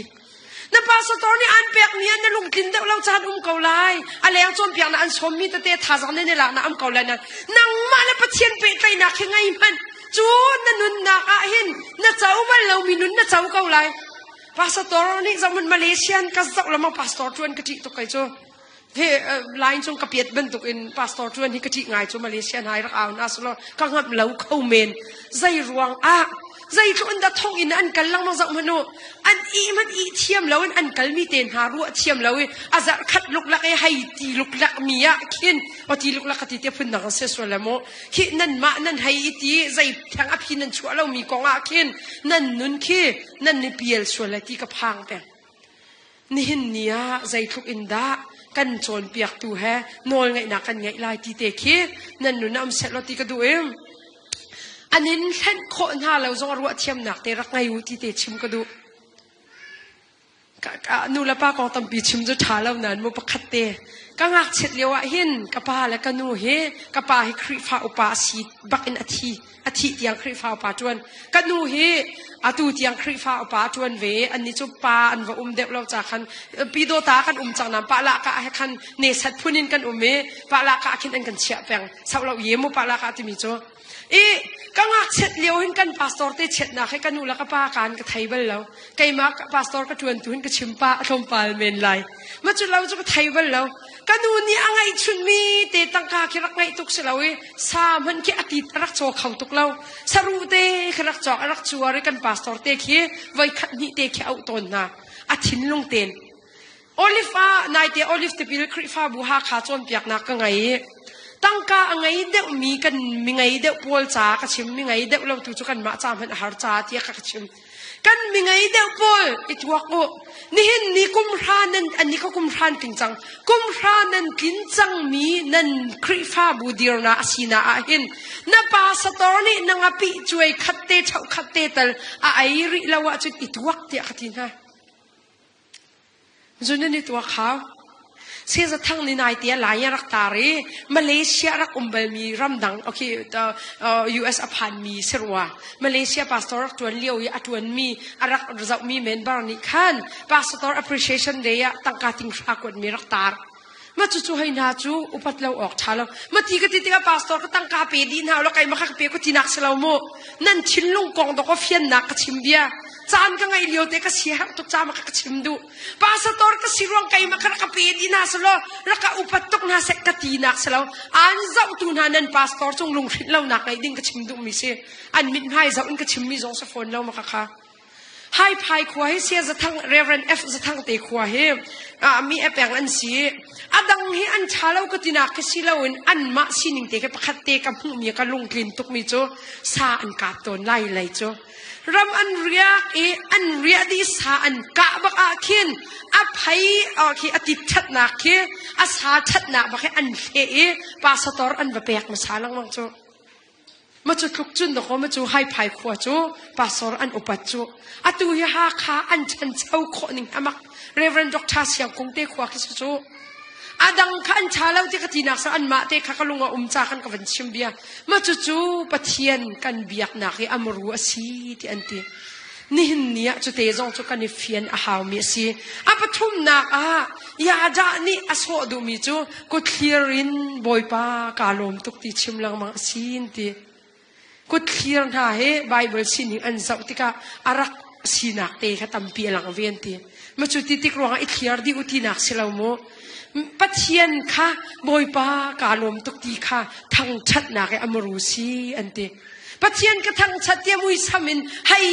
na pastor nih an pekmi ah na lungtlin deuh lo caan um ko lai a leng cawnpiaknak an sawmmi tete thazang ne ne laknak um ko lai na nangmah le Pathian pehtlaihnak hi ngei hmanh cu na nunnak ah hin na co bal lomi nun na co ko lai pastor nih zohmun Malaysian ka zoh lamang pastor tuan ka ṭih tuk kai cu he line cung ka piat bantuk in pastor tuan hi ka ṭih ngai cu Malaysia hna rak au na silo ka ngamh lo kho men zei ruang ah zeitluk in dah thong in an kal lengmang zoh hmanh u an ih hmanh ih thiam lo in an kal mi te hna ruah thiam lo i a zarh khat luklak i hei ti luklak mi ah khin o ti luklak ka ti te phun dang se sual le mu khi nan mah nan hei i ti zei theng a phi nan chuah lo mi kong ah khin nan nun khi nan ni pial sual le ti ka phang peng Nihin ni ah zeitluk in dah kan cawnpiaktu he nawlngeihnak kan ngeih lai ti te khi nan nun ah um seh law ti ka duh i an in hlenh khawh hna lo zong ruah thiamnak te rak ngei u ti te chim ka duh. Nu le pa kong tampi chim cu ṭha lo nain mu pakhat te ka ngakchiat lio ah hin ka pa le ka nu hi ka pa hi Khrihfa upa a si bak in a thi. A thih tiang Khrihfa upa ṭuan. Ka nu hi atu tiang Khrihfa upa ṭuan ve. Annih cu pa an va um deuh lo ca khan Pyidawta kan um cang nain Pahlahka he khan nesat phun in kan um i Pahlahka khin an kan chiah peng. Sauh lo ye mu Pahlahka timi cu. I ka ngakchiat lio hin kan pastor te chiatnak he ka nu le ka pa kaan ka thei bal lo. Keimah pastor ka ṭuan tu hin ka chim pa a tlawmpal men lai. Ma cu lo cu ka thei bal lo. Ka nu nih a ngeihchunmi te tangka khi rak ngeih tuk si lo i sa hmanh khi a tit a rak caw kho tuk lo. Saruh te khi rak cawk a rak cuar i kan pastor te khi voi khat hnih te khi a auh tawn hna. A thinlung ten. Olive ah naite Olive tipil Khrihfabu Hakha cawnpiaknak ka ngei i tangka a ngei deuhmi kan mi ngei deuh pawl ca ka chim mi ngei deuh lo tu cu kanmah ca hmanh a har ca tiah ka chim. Kan mingei deuh pawl i tuak u. Nihin ni kum hra nan an ni ka kum hran tling cang. Kum hra nan tlin cangmi nan Khrihfabu dirna a si na ah hin na pastor nih na ngapih cuai khat te chauh khat te tal a ei rih lo ahcun i tuak tiah ka ti hna. Zun nan i tuak hau. Sezathang ni nai te lai rak tar i Malaysia rak um balmi ramdang okay US a phanmi sirwa Malaysia pastor rak tuan lio i a tuanmi a rak zohmi member nih khan pastor appreciation day ah tangka ting hra kuatmi rak tar ma cu cu hei hna cu upat lo awk tha lo ma ti ka ti tikah pastor ka tangka pe di hna lo kai ma kha ka pe ko tinak si lo mu nan thinlung kong dok fiannak ka chim bia caan ka ngeih lio te ka sia tuk ca ma ka chim duh pastor ka si ruang kai ma kha ka pe di na selo raka upat tuk na sek ka ti nak selo an zoh tu hna nan pastor cung lunghrinh lo nak ngai ding ka chim duh mi si an mit hmai zoh in ka chim mi zong sa phone lo ma ka kha Hai phai khua hi sia zathang Reverend F zathang te khua hi mi epeng an si adang hi an tha lo ka tinak ka si lo in an mah sining te ke pakhat te ka hmuh mi ka lungtlin tuk mi cu sa an kap tawn lai lei cu ram an riak i an riah dih sa an kah bak ah khin a phei khi a tit thatnak khi a sa thatnak bak hi an hle i pastor an va pek hmasa lengmang cu Ma cu tluk cun dakaw ma cu haiphai khua cu pastor an upat cu atu hi Hakha an ṭhancho khawh ning amak Reverend Dr. Siang Kung te khua khi cu adang kha an ṭha lo ti ka tinak sa anmah te kha ka lung a um ca kan ka van chim bia ma cu cu Pathian kan biaknak hi amru a si ti an ti nihin ni ah cute zong cu kan i fian a haumi a si a pathumnak ah yadah nih a sawh duhmi cu kutthlir in bawipa kaa lawm tuk ti chim lengmang a si ti kutthlir hna hi Bible sining an zoh tikah a rak sinak te kha tampi a lang ve an ti ma cu ti tik ruangah i thliar dih u tinak si lo mu Pathian kha bawipa kaa lawm tuk ti kha thangṭhatnak i amuru si an ti Pathian ka thangṭhat tiah muisam in hei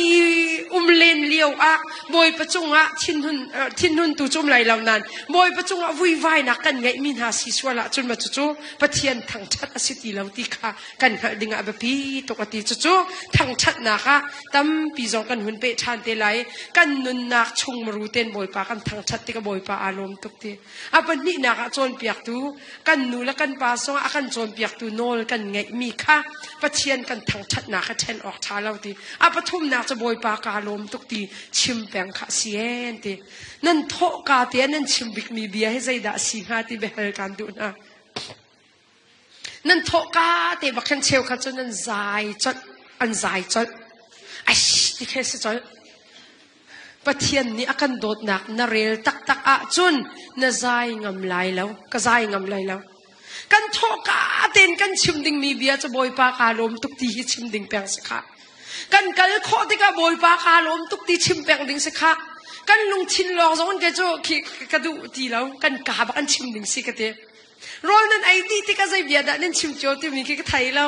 um len lio ah Bawipa cungah thinhun thinhun tu cu um lai lo nain Bawipa cungah vuivainak kan ngeihmi hna si sual ahcun ma cucu Pathian thangṭhat a si ti lo ti kha kan hngalh ding ah biapi tuk a ti cucu thangṭhatnak ah tampi zong kan hun peh ṭhan te lai kan nunnak chung maru ten Bawipa kan thangṭhat tikah Bawipa aa lawm tuk ti A pahnihnak ah cawnpiaktu kan nu le kan pa sungah a kan cawnpiaktu nawl kan ngeihmi kha Pathian kan thangṭhatnak kha ṭhen awk ṭha lo ti. A pathumnak cu Bawipa kaa lawm tuk ti chim peng kha a si en ti. Nan thawhka te ah nan chim bikmi bia hi zeidah a si hnga ti biahal kaan duh hna. Nan thawhka te bak khan cheukhat cu nan zai colh, an zai colh. Aish ti khe si colh. Pathian nih a kan dawtnak na rel taktak ahcun na zai ngam lai lo. Ka zai ngam lai lo. Kan thawhka tein kan chim dingmi bia cu Bawipa kaa lawm tuk ti hi chim ding peng si khah. Kan kal khawh tikah Bawipa kaa lawm tuk ti chim peng ding si khah. Kan lungthin lawng zong in ke cu khi ka duh ti lo. Kan kaa bak an chim ding si ka ti. Rawl nan ei dih tikah zei bia dah nan chim cio timi khi ka thei lo.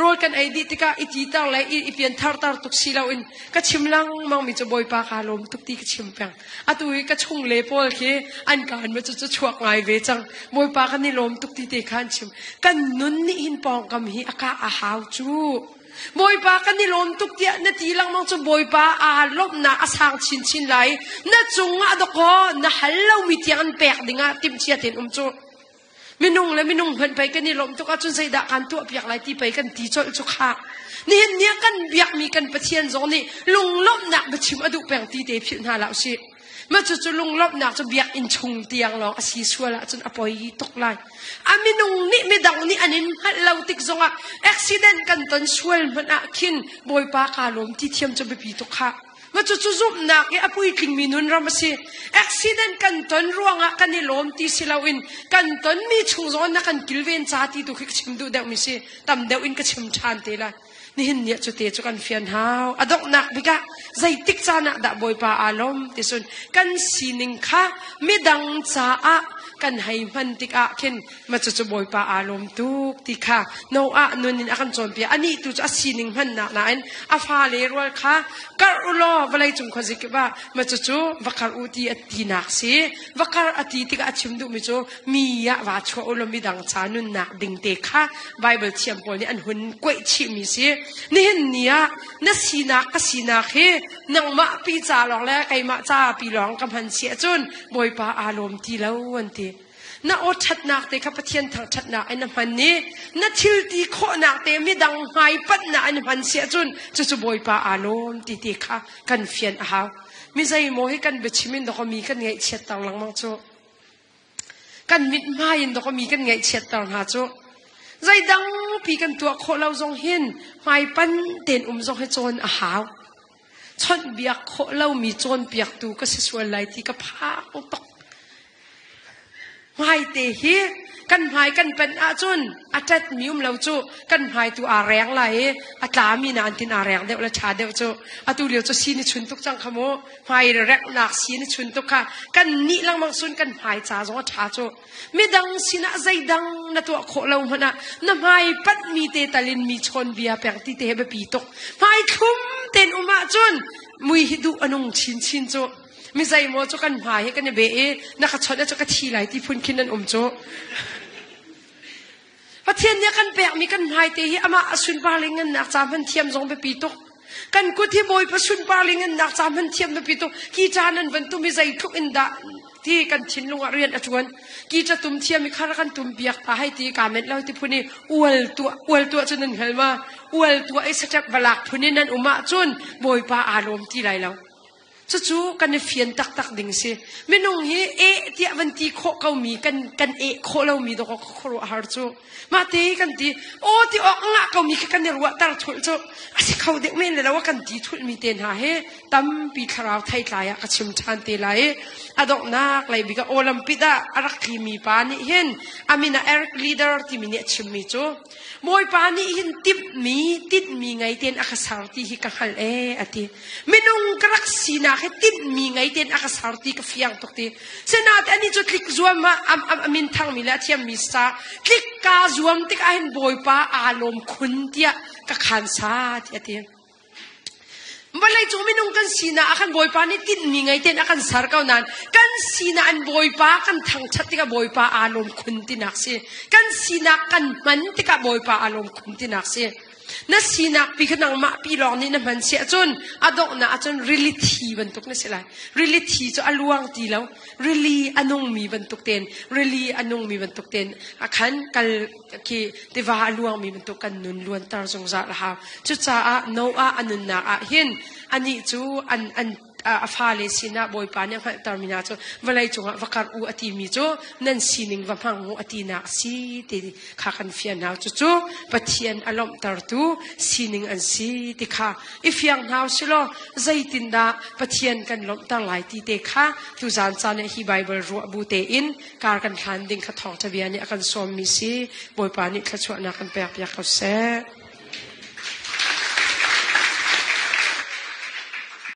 Rawl kan ei dih tikah i titar le i pianthar tuk si loin ka chim lengmang mi cu Bawipa kaa lawm tuk ti ka chim peng. Atu hi ka chung le pawl khi an kaan ma cu cu chuak ngai ve cang. Bawipa kan i lawm tuk ti te kha an chim. Kan nun nih hin pawngkam hi a ka a hau cu. Bawipa kan i lawm tuk tiah na ti lengmang cu Bawipa aa lawmhnak a sang chinchin lai. Na cungah dawkaw na hal lomi tiang an pek dingah timhcia tein um cu. Minung le minung hmanh pei kan i lawmh tuk ahcun zeidah kan tuahpiak lai ti pei kan ti colh cu khah. Nihin ni ah kan biakmi kan Pathian zong nih lunglawmhnak biachim a duh peng ti te philh hna hlah usih. Mah cucu lunglawmhnak cu biakinn chung tiang lawng a si sual ahcun a poi tuk lai. A minung nih midang nih an in hngalh lo tik zongah accident kan ton sual hmanh ah khin Bawipa kaa lawm ti thiam cu biapi tuk khah. Mah cucu zumhnak i a puitlingmi nun ram a si. Accident kan ton ruangah kan i lawm ti si loin kan tonmi chung zong na kan kilven ca ti tu khi ka chim duh deuhmi si. Tam deuh in ka chim ṭhan te lai. Nihin ni ah cute cu kan fian hau. A donghnak bik ah zeitik caan ah dah Bawipa aa lawm ti cun kan sining kha midang caah kan hei hman tikah khin ma cucu Bawipa aa lawm tuk ti kha Noah nun in a kan cawnpiak. Anih tu cu a sining hmannak nain a fale rual kha karh u law vawleicung khuazikip ah ma cucu va karh u ti a tinak si. Va karh a ti tikah a chim duhmi cu mi ah vaa chuah u law midang ca nunnak ding te kha Bible thiam pawl nih an hun kuaih chihmi si. Nihin ni ah na sinak ka sinak hi nangmah pi ca lawng le keimah ca pi lawng ka hman si ahcun Bawipa aa lawm ti lo an ti. Na aw ṭhatnak te kha Pathian thangṭhatnak in na hman i na thil ti khawhnak te midang hmai panhnak in hman si ahcun cucu Bawipa aa lawm ti te kha kan fian a hau. Mi zeimaw hi kan biachim in dawkaw mi kan ngaihchiatter lengmang cu. Kan mithmai in dawkaw mi kan ngaihchiatter hna cu. Zeidang pi kan tuah khawh lo zong hin hmaipan tein um zong hi cawn a hau. Chawnhbiak khawh lomi cawnpiaktu ka si sual lai ti ka phang tuk. Hmaite hi kan hmai kan panh ahcun a ṭatmi um lo cu kan hmai tu aa reng lai i a tlami na an tin aa reng deuh le ṭha deuh cu. Atu lio cu si ni chun tuk cang kha mu. Hmai reknak si ni chun tuk kha kan nih lengmang sun kan hmai ca zong a ṭha cu. Midang sinah zeidang na tuah khawh lo hmanh ah na hmai panhmi te talin mi chawn bia peng ti te he biapi tuk. Hmai thlum tein um ahcun mui hi duh a nung chinchin cu. Mi zeimaw cu kan hmai hi kan i beh i na ka chawnh cu ka thi lai ti phun khin an um cu. Pathian nih a kan pekmi kan hmai te hi amah a sunpar le ngannak ca hman thiam zong biapi tuk. Kan kut hi Bawipa sunpar le ngannak ca hman thiam biapi tuk. Ki ca nan van tum i zeitluk in dah ti kan thinlung ah rian a ṭuan. Ki ca tum thiam i khar kan tum piak ta hei ti ka menh lo ti phun i ual tuah ual tuah cu nan hngal ma? Ual tuah i saṭep valak phun in nan um ahcun Bawipa aa lawm ti lai lo. Cucu kan i fian taktak ding si. Minung hi eh tiah van ti khawh komi kan kan eh khawh lomi dawk khuaruahhar cu. Mah te kan ti aw ti awk ngah komi khi kan i ruahter thulh cu a si kho deuh men le lo a kan ti thulhmi te hna hi tampi thlarau theitlai ah ka chim ṭhan te lai i a donghnak lei bik ah Olympic ah a rak tlimi pa nih hin a min ah Eric Leader timi nih a chimmi cu Bawipa nih hin timhmi tinhmi ngei tein a ka ser ti hi ka hngalh ee a ti. Minung ka rak sinak hi tinhmi ngei tein a ka ser ti ka fiang tuk ti. Sinain anih cu tlik zuam ah am am a min thangmi le a thiammi sa tlik kaa zuam tikah hin Bawipa aa lawm khun tiah ka khan sa ti a ti. Vawleicung minung kan sinak ah khan Bawipa nih tinhmi ngei tein a kan ser ko nain kan sinak in Bawipa kan thangṭhat tikah Bawipa aa lawm khun tinak si. Kan sinak kan hman tikah Bawipa aa lawm khun tinak si. Na sinak pi kha nangmah pi lawng nih na hman si ahcun a donghnak ahcun rili thi bantuk na si lai. Rili thi cu a luang ti lo. Rili a nungmi bantuk tein rili a nungmi bantuk tein a khan kal khi tiva a luangmi bantuk kan nun luanter zungzal a hau. Cucaah Noah a nunnak ah hin anih cu an an a fale sinah Bawipa nih a hngalhtermi hna cu vawlei cungah va karh u a timi cu nan sining va hmang u a tinak a si ti kha kan fian hna. Cucu Pathian a lawmhtertu sining an si ti kha i fiang hna u silaw zeitindah Pathian kan lawmhter lai ti te kha tuzaan caan ah hi Baibal ruah bu tein kar kan hlan ding kha thawngṭha bia nih a kan sawmmi si. Bawipa nih thluachuahnak kan pekpiak ko seh.